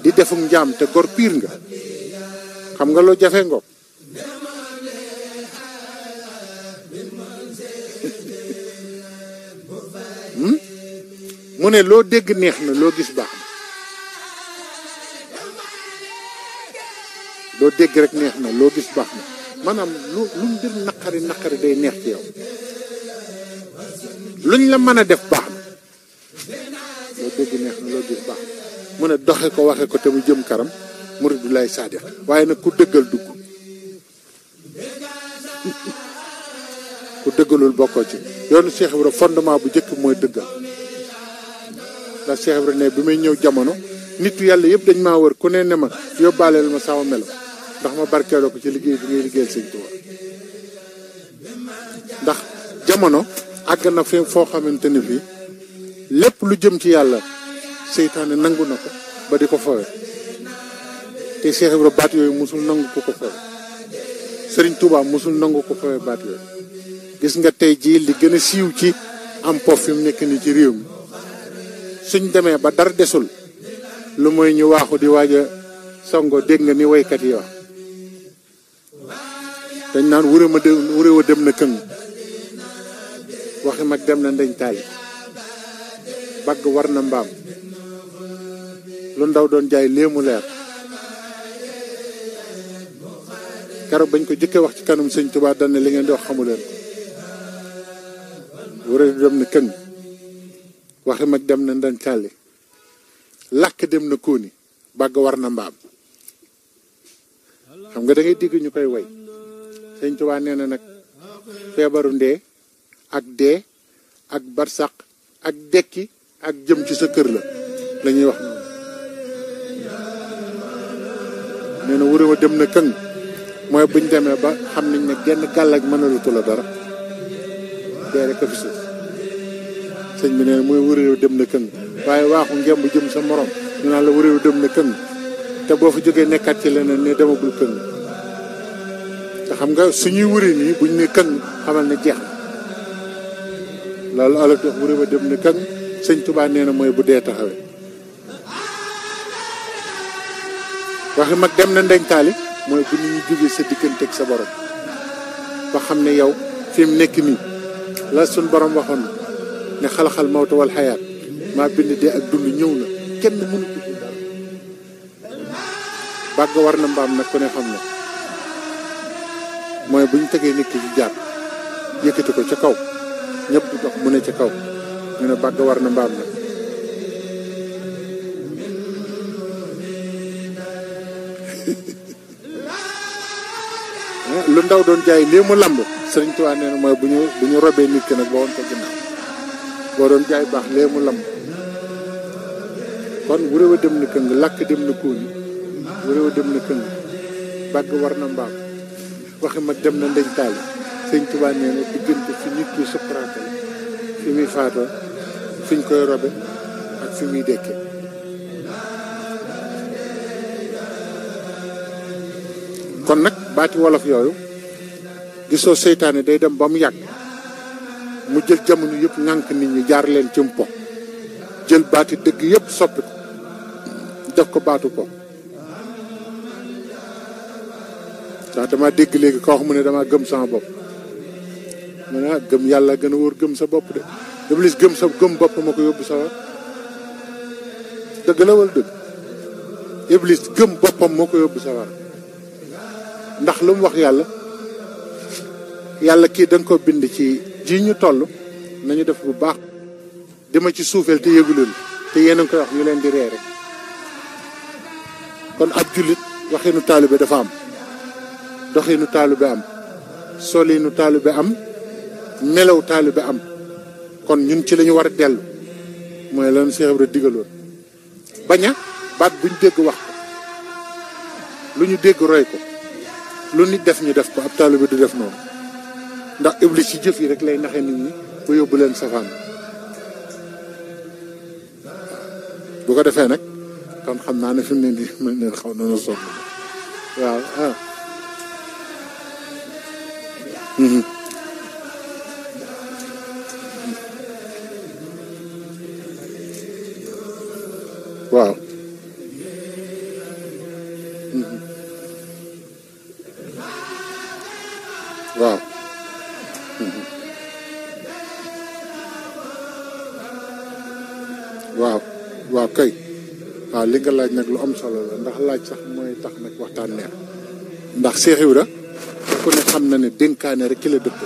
di defum njaam te gor piir nga xam nga loo jafe ngoog mu ne loo dégg neex na loo gis baax na loo dégg rek neex na loo gis baax na maanaam lu mbir naqari day neex ci yow luñ la mën a def baax na loo dégg neex na loo gis baax na mu ne doxe ko waxe ko te mu jëm karam murid bi lay saadix waaye nag ku dëggal dugg ku dëggalul bokkoo ci yoonu Cheikh Ibra fondement bu njëkk mooy dëggal ndax Cheikh Ibra ne bi may ñëw jamono nitu yàlla yëpp dañ maa wër ku ne ma yóbbaaleel ma sama melo ndax ma barkeeloo ko ci liggéey bi ngay liggéeyal Sëñ Tuubaa ndax jamono àgg na fi foo xamante ni fii lépp lu jëm ci yàlla seytaane nangu na ko ba di ko fowe te Cheikh Ibra baat yooyu musul nangu ko fowe Sëriñ Tuubaa musul nangu ko fowe baat yooyu gis nga tey jii li gën a siiw ci am pof fi mu nekk nii ci réew mi suñ demee ba dara desul lu mooy ñu waaxu di waaj a songo dégg nga ni waykat yi wax dañ naan wuré wa dem na këng waxi mag dem na ndeñ taali bagg war na mbaam lu ndaw doon jaay léemu leer keroog bañ ko jëkkee wax ci kanam Sëñ Tuubaa dana li ngeen di wax xamuleen ko wuré dem na këng waxi mag dem na ndeñ taali làkk dem na kóoni bagg war na mbaam xam nga da ngay digg ñu koy way Sëñ Tuubaa nee na nag feebaru ndee ak dee ak barsaq ak dekki ak jëm ci sa kër la ñuy wax noonu nee na wuré wa dem na këng mooy buñ demee ba xam nañ ne genn gàllaaj mënalatu la dara dee rek a fi suuf sëñ bi nee na mooy wëréew dem na këng waaye waaxu ngemb jëm sa morom ñu naan la wëréew dem na këng te boo fa jógee nekkaat ci leneen ne demagul këng te xam nga suñuy wëri nii buñ ne këng xamal ne jeex na loolu olof di wax wëréew a dem na këng sëñ Tuubaa nee na mooy bu dee taxawee waxi mag dem na ndenkaali mooy bu nit ñi jógee sa digganteeg sa borom ba xam ne yow fi mu nekk nii la suñ borom waxoon ne xalaxal mawta wal xayaat maa bind dee ak dund ñëw na kenn mënu ko ci dara bàgg war na mbaam nag ku ne xam na mooy bu ñu tegee nit ki ci jaar yëkkati ko ca kaw ñëpp di dox mu ne ca kaw ñu ne bàgg war na mbaam nag lu ndaw doon jaay lii mu lamb Sëriñ Tuubaa nee na mooy bu ñu robee nit ki nag ba woon ko ginnaaw boo doon jaay baax lee mu lamb kon wuréw a dem na këng làkk dem na kóoni wuréw a dem na këng bàgg war na mbaam waxi mag dem na ndeñ taali Sëriñ Tuubaa nee na diggante fi nit ki sukkuraate la fi muy faatoo fi ñu koy robe ak fi muy dekkee kon nag baati wolof yooyu gisoo seytaane day dem ba mu yàgg mu jël jamono yëpp ŋànk nit ñi jaar leen ci mpo jël baati dëgg yëpp soppi ko def ko baatu ko ndax dama dégg léegi ko wax mu ne dama gëm sama bopp mu ne gëm yàlla gën a wóor gëm sa bopp de Iblis gëm bopp ma ko yóbbu sa war dëgg la wala dëgg Iblis gëm boppam moo ko yóbbu sa war ndax lu mu wax yàlla kii da nga ko bind ci ji ñu toll nañu def bu baax dima ci suufeel te yëguleen te yéen a ngi koy wax ñu leen di reere kon ab jullit waxinu taalibe dafa am doxinu taalibe am solinu taalibe am melaw taalibe am kon ñun ci lañu war a dellu mooy lan Cheikh Ibra digaloon baña baat buñ dégg wax ko lu ñu dégg roy ko lu nit def ñu def ko ab taalibe du def noonu ndax Iblis ci jëf yi rek lay naxe nit ñi ba yóbbu leen safaan bu ko defee nag kon xam naa ne fi mu ne nii mën neen xaw na sonn waaw waaw waaw waaw waaw kay waaw li nga laaj nag lu am solo la ndax laaj sax mooy tax nag waxtaan neex ndax Cheikh Ibra ku ne xam na ne dénkaane rek ki la dëpp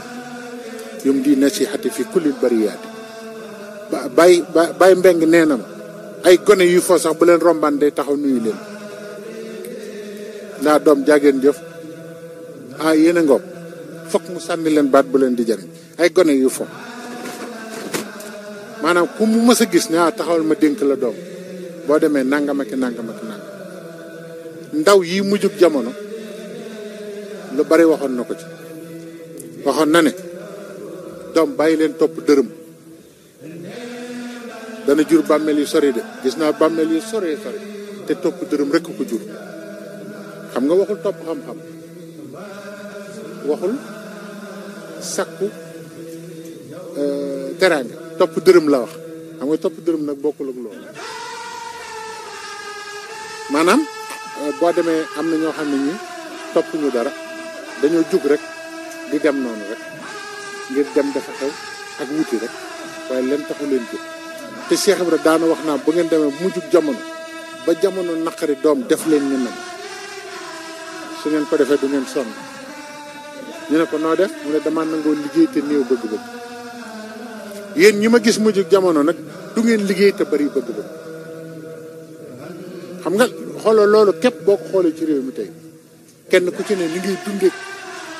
yum di nasihati fi kulli bariyaati bay mbeng nee na ma ay gone yu foo sax bu leen rombaan day taxaw nuyu leen ndaa doom jaageen jëf yéen a ngoog fokk mu sànni leen baat bu leen di jariñ ay gone yu fo maanaam ku mu mës a gis ne taxawal ma dénk la doom boo demee nangam ak nangam ndaw yi mujjug jamono lu bari waxoon na ko ci waxoon na ne doom bàyyi leen topp dërëm dana jur bàmmeel yu sori de gis naa bàmmeel yu sori te topp dërëm rekk ko jur xam nga waxul topp xam-xam waxul sakku teraanga topp dërëm la wax xam nga topp dërëm nag bokkul ak loolu maanaam boo demee am na ñoo xam ne ñi topp ñu dara dañoo jug rek di dem noonu rek ngir dem dafa xew ak wuti rek waaye leen taxu leen jóg te Cheikh Ibra daana wax naa bu ngeen demee mu jug jamono ba jamono naqari doom def leen ñu nam su ngeen ko defee du ngeen sonn ñu ne ko noo def mu ne dama nangoo liggéey te néew bëgg-bëgg yéen ñi ma gis mujj jamono nag du ngeen liggéey te bari bëgg-bëgg xam nga xooloo loolu képp boo ko xoolee ci réew mi tey kenn ku ci ne li ngay dundeek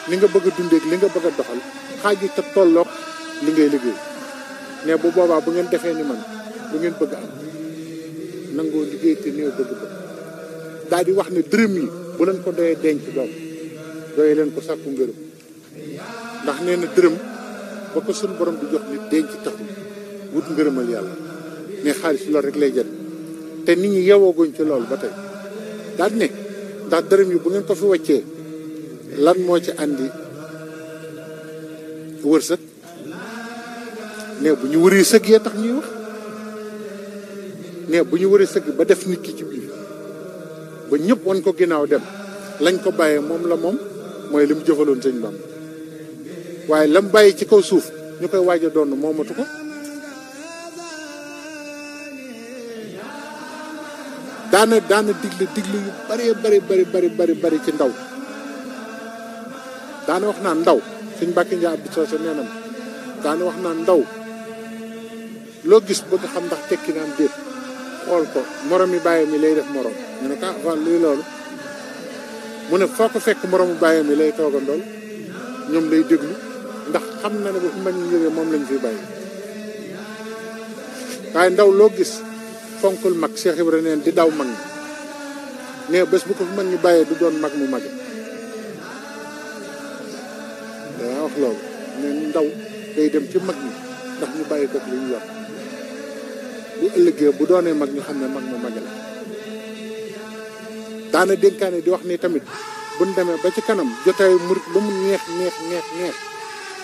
li nga bëgg a dundeek li nga bëgg a doxal xaaj te tolloog li ngay liggéey ne bu boobaa bu ngeen defee ni man du ngeen bëgg am nangoo liggéey te néew bëgg-bëgg daal di wax ne dërëm yi bu leen ko doyee denc doom doyee leen ko sàkku ngërëm ndax nee na dërëm ba ko suñu borom di jox nit denc taxul wut ngërëmal yàlla ne xaalis loolu rek lay jël te nit ñi yewooguñ ci loolu ba tey daal ne ndax dërëm yi bu ngeen ko fi wàccee lan moo ci andi wërsëg ne bu ñu wëree sëg yee tax ñuy wax ne bu ñu wëree sëg ba def nit ki ci biir ba ñëpp wan ko ginnaaw dem lañ ko bàyyee moom la moom mooy li mu jëfaloon sëñ Bamba waaye lam bàyyi ci kaw suuf ñu koy waaj a doon moomatu ko daana digle yu bari ci ndaw daana wax naan ndaw suñ Mbàkke Njaay Abdu Soose nee na ma daana wax naan ndaw loo gis bëgg xam ndax tekki naan déet xool ko morom mi bàyyi mi lay def morom ñu ne ko avant luy loolu mu ne foo ko fekk moromu bàyyi mi lay toogandool ñoom lay déglu ndax xam na ne bu fi mag ñu jógee moom lañ fi bàyyi waaye ndaw loo gis fonkul mag Cheikh Ibra neen di daw mag ñi ne bés bu ko fi mag ñu bàyyee du doon mag mu mage daa wax loolu ne ndaw day dem ci mag ñi ndax ñu bàyyi ko li ñu yor bu ëllëgee bu doonee mag ñu xam ne mag mu mage la daana dénkaane di wax ni tamit buñ demee ba ci kanam jotaay murit ba mu neex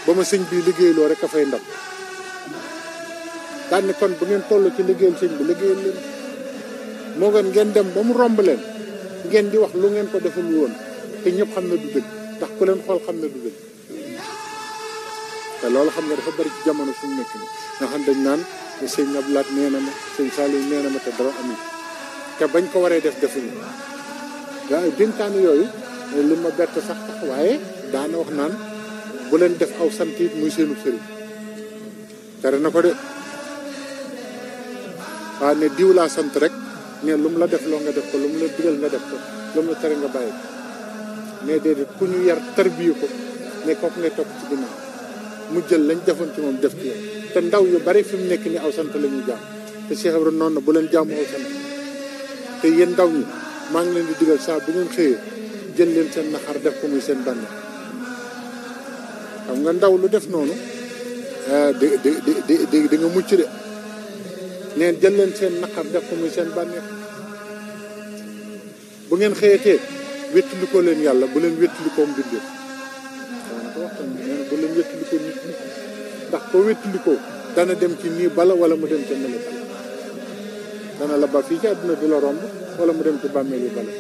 ba ma sëñ bi liggéeyloo rek a fay ndam daan ne kon bu ngeen toll ci liggéeyal sëñ bi liggéeyal leen moo gën ngeen dem ba mu romb leen ngeen di wax lu ngeen ko defal woon te ñëpp xam ne du dëgg ndax ku leen xool xam ne du dëgg te loolu xam nga dafa bari ci jamono fu mu nekk ni nga xam dañ naan sëñ Abdoulaye nee na ma sëñ Saliou nee na ma te dara amul te bañ ko waree def defuñu waaye dénkaane yooyu li ma bett sax tax waaye daana wax naan bu leen def aw sant it muy seenu sëriñ tere na ko de waaw ne diw laa sant rek ne lu mu la def loo nga def ko lu mu la digal nga def ko lu mu la tere nga bàyyi ko mais déedéet ku ñu yar tarbiye ko ne kooku ngay topp ci ginnaaw mu jël lañ defoon ci moom def ci yow te ndaw yu bari fi mu nekk ni aw sant la ñuy jaam te Cheikh Ibrahima noonu na bu leen jaamu aw sant te yéen ndaw ñi maa ngi leen di digal saa bu ngeen xëyee jël leen seen naxar def ko muy seen bànneex xam nga ndaw lu def noonu di nga mucc de neen jël leen seen naxar def ko muy seen bànneex bu ngeen xëyatee wéttali ko leen yàlla bu leen wéttali ko mbindeef daanaka waxtaan bi nee na bu leen wéttali ko nit ñi ndax ko wéttali ko dana dem ci nii bala wala mu dem ca mele bala dana la ba fii ci àdduna di la romb wala mu dem ci bàmmeel yi bala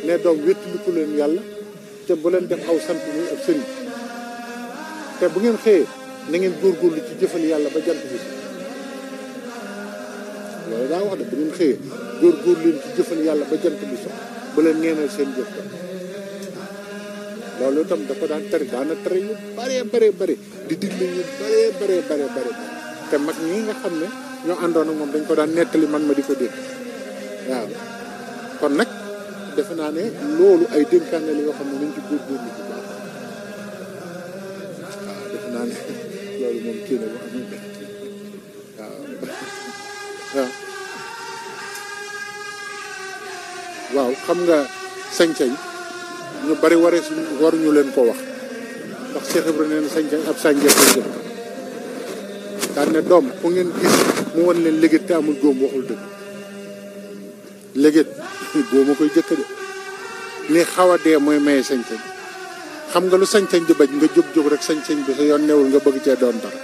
ne doom wéttali ko leen yàlla te bu leen def aw sant muy ab sëriñ te bu ngeen xëyee na ngeen góorgóorlu ci jëfal yàlla ba jant bi loolu daa wax de bu ngeen xëyee góorgóorlu leen ci jëfal yàlla ba jant bi sox bu leen neenal seen jëf ko loolu itam da ko daan tere daana tere yu bare di digle yu bare te mag ñi nga xam ne ñoo àndoon ak moom dañ ko daan nettali man ma di ko dégg waaw kon nag defe naa ne loolu ay dénkaane la yoo xam ne nañ ci góorgóorlu bu baax waaw defe naa ne loolu moom kii na bu amee waaw xam nga sañ-sañ ñu bari waruñu leen ko wax ndax Cheikh Ibrahima nee na sañ-sañ ab sànjee ko jëm daan ne doom fu ngeen gis mu won leen léget te amul góom waxul dëgg léget góom a koy jëkk de ni xaw a dee mooy maye sañ-sañ xam nga lu sañ-sañ di bañ nga jóg rek sañ-sañ bi sa yoon newul nga bëgg cee doon dara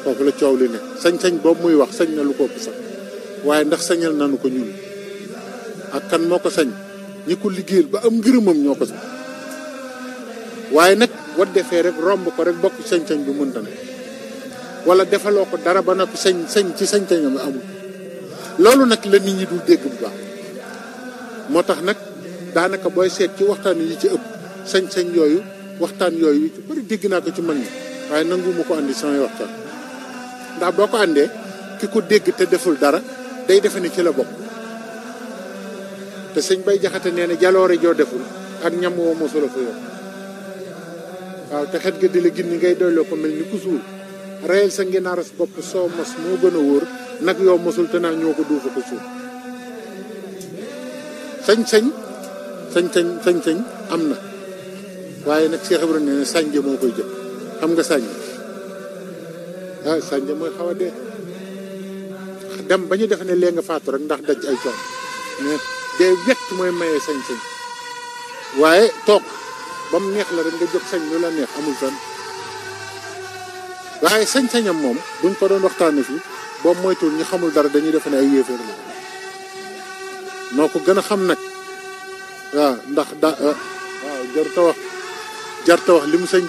foofu la coow li ne sañ-sañ boobu muy wax sañ na lu ko ëpp sax waaye ndax sañal nanu ko ñun ak kan moo ko sañ ñi ko liggéeyal ba am ngërëmam ñoo ko sañ waaye nag wat defee rek romb ko rek bokk sañ-sañ bi mënta ne wala defaloo ko dara ba noppi sañ ci sañ-sañam amul loolu nag la nit ñi dul dégg bu baax moo tax nag daanaka booy seet ci waxtaan yi ci ëpp sañ-sañ yooyu waxtaan yooyu ci bari dégg naa ko ci mag ñi waaye nanguwuma ko andi samay waxtaan ndax boo ko àndee ki ko dégg te deful dara day defe ne ci la bokk te sëñ Bay Jaxate nee na jaloore joo deful ak ñam woo mosula fa yor waaw te xet ga di la gindi ngay doyloo ko mel ni ku suul reyal sa nginaaras bopp soo mos moo gën a wóor nag yow mosul te naa ñoo ko duufa ko suul sañ-sañ am na waaye nag Cheikh Ibrahima nee na sànje moo koy jël xam nga sànje ah sànja mooy xaw a dee dem ba ñu defe ne lee nga faatu rek ndax daj ay coon mais dee wett mooy maye sañ-sañ waaye toog ba mu neex la rek nga jóg sañ lu la neex amul fenn waaye sañ-sañam moom buñ ko doon waxtaane fii boobu moytuwul ñu xamul dara dañuy defe ne ay yéeféer la noo ko gën a xam nag waaw ndax waaw jarta wax li mu sañ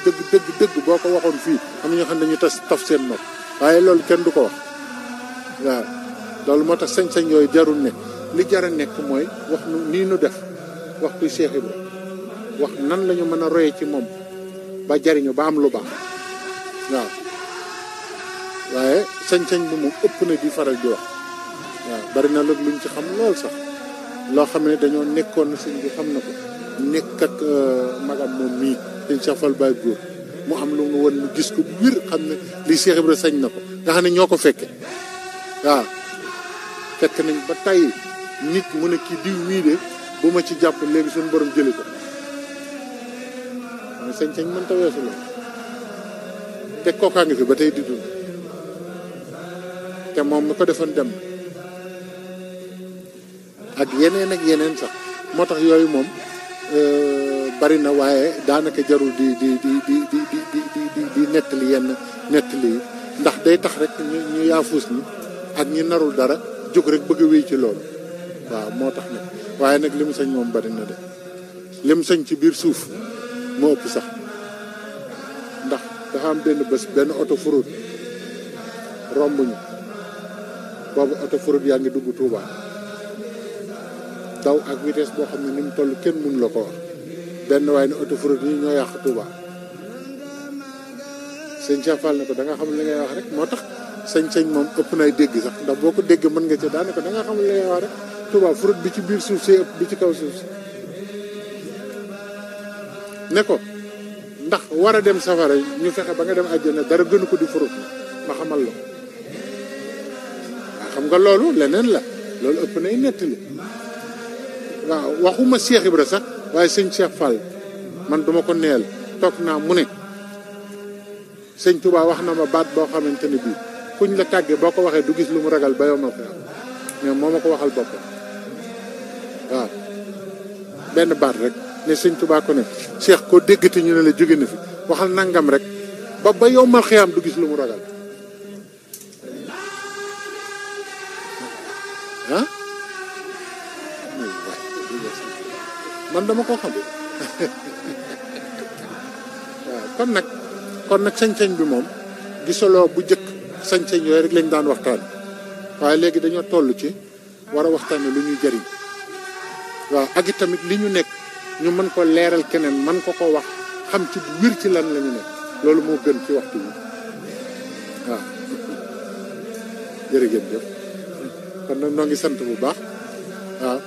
dëgg boo ko waxoon fii am na ñoo xam ne dañuy taf seen nopp waaye loolu kenn du ko wax waaw loolu moo tax sañ-sañ yooyu jarul ne li jar a nekk mooy wax nu nii nu def wax kuy Cheikh Ibra wax nan la ñu mën a roye ci moom ba jariñu ba am lu baax waaw waaye sañ-sañ bi moom ëpp na di faral di wax waaw bari na nag luñ ci xam lool sax loo xam ne dañoo nekkoon na sëñ bi xam na ko nekk ak magam moom mii sëñ Cheikh Fall Baye Góor mu am lu mu won mu gis ko bu wér xam ne li Cheikh Ibra sañ na ko nga xam ne ñoo ko fekke waaw fekk nañ ba tey nit mu ne kii diw mii de bu ma ci jàpp léegi suñu borom jëli ko mooy sañ-sañ mënta weesu la te kookaa ngi fi ba tey di dund te moom mi ko defoon dem ak yeneen sax moo tax yooyu moom bari na waaye daanaka jarul di nettali yenn nettali yi ndax day tax rek ñu yaafuus ni ak ñi narul dara jóg rek bëgg a wéy ci loolu waaw moo tax nag waaye nag li mu sañ moom bari na de li mu sañ ci biir suuf moo ëpp sax ndax dafa am benn bés benn oto furut romb ñu boobu oto furut yaa ngi dugg Touba daw ak vitesse boo xam ne ni mu toll kenn mënu la ko wax benn waaye ne oto furut yi ñoo yàq Touba sëñ Cheikh Fall ne ko da nga xam li ngay wax rek moo tax sañ-sañ moom ëpp nay dégg sax ndax boo ko dégg mën nga ca daanaka da nga xam li ngay wax rek Touba furut bi ci biir suuf si ëpp bi ci kaw suuf si ne ko ndax war a dem safara ñu fexe ba nga dem àjjana dara gënu ko di furut ma xamal la ko waaw xam nga loolu leneen la loolu ëpp nay nettali waaw waxuma Cheikh Ibra sax waaye sëñ Cheikh Fall man duma ko neel toog naa mu ne sëñ Touba wax na ma baat boo xamante ne bii kuñ la tàggee boo ko waxee du gis lu mu ragal ba yomal ko mais moo ma ko waxal boppam waaw benn baat rek ne sëñ Touba ko ne Cheikh koo déggati ñu ne la jóge na fi waxal nangam rek ba yomal xiyaam du gis lu mu ragal ah man dama ko xam waaw kon nag sañ-sañ bi moom gisaloo bu jëkk sañ-sañ yooyu rek lañ daan waxtaan waaye léegi dañoo toll ci war a waxtaane lu ñuy jëriñ waaw ak it tamit li ñu nekk ñu mën ko leeral keneen mën ko wax xam ci bu wér ci lan la ñu nekk loolu moo gën ci waxtu bi waaw jërëjëf jëf kon nag noo ngi sant bu baax waaw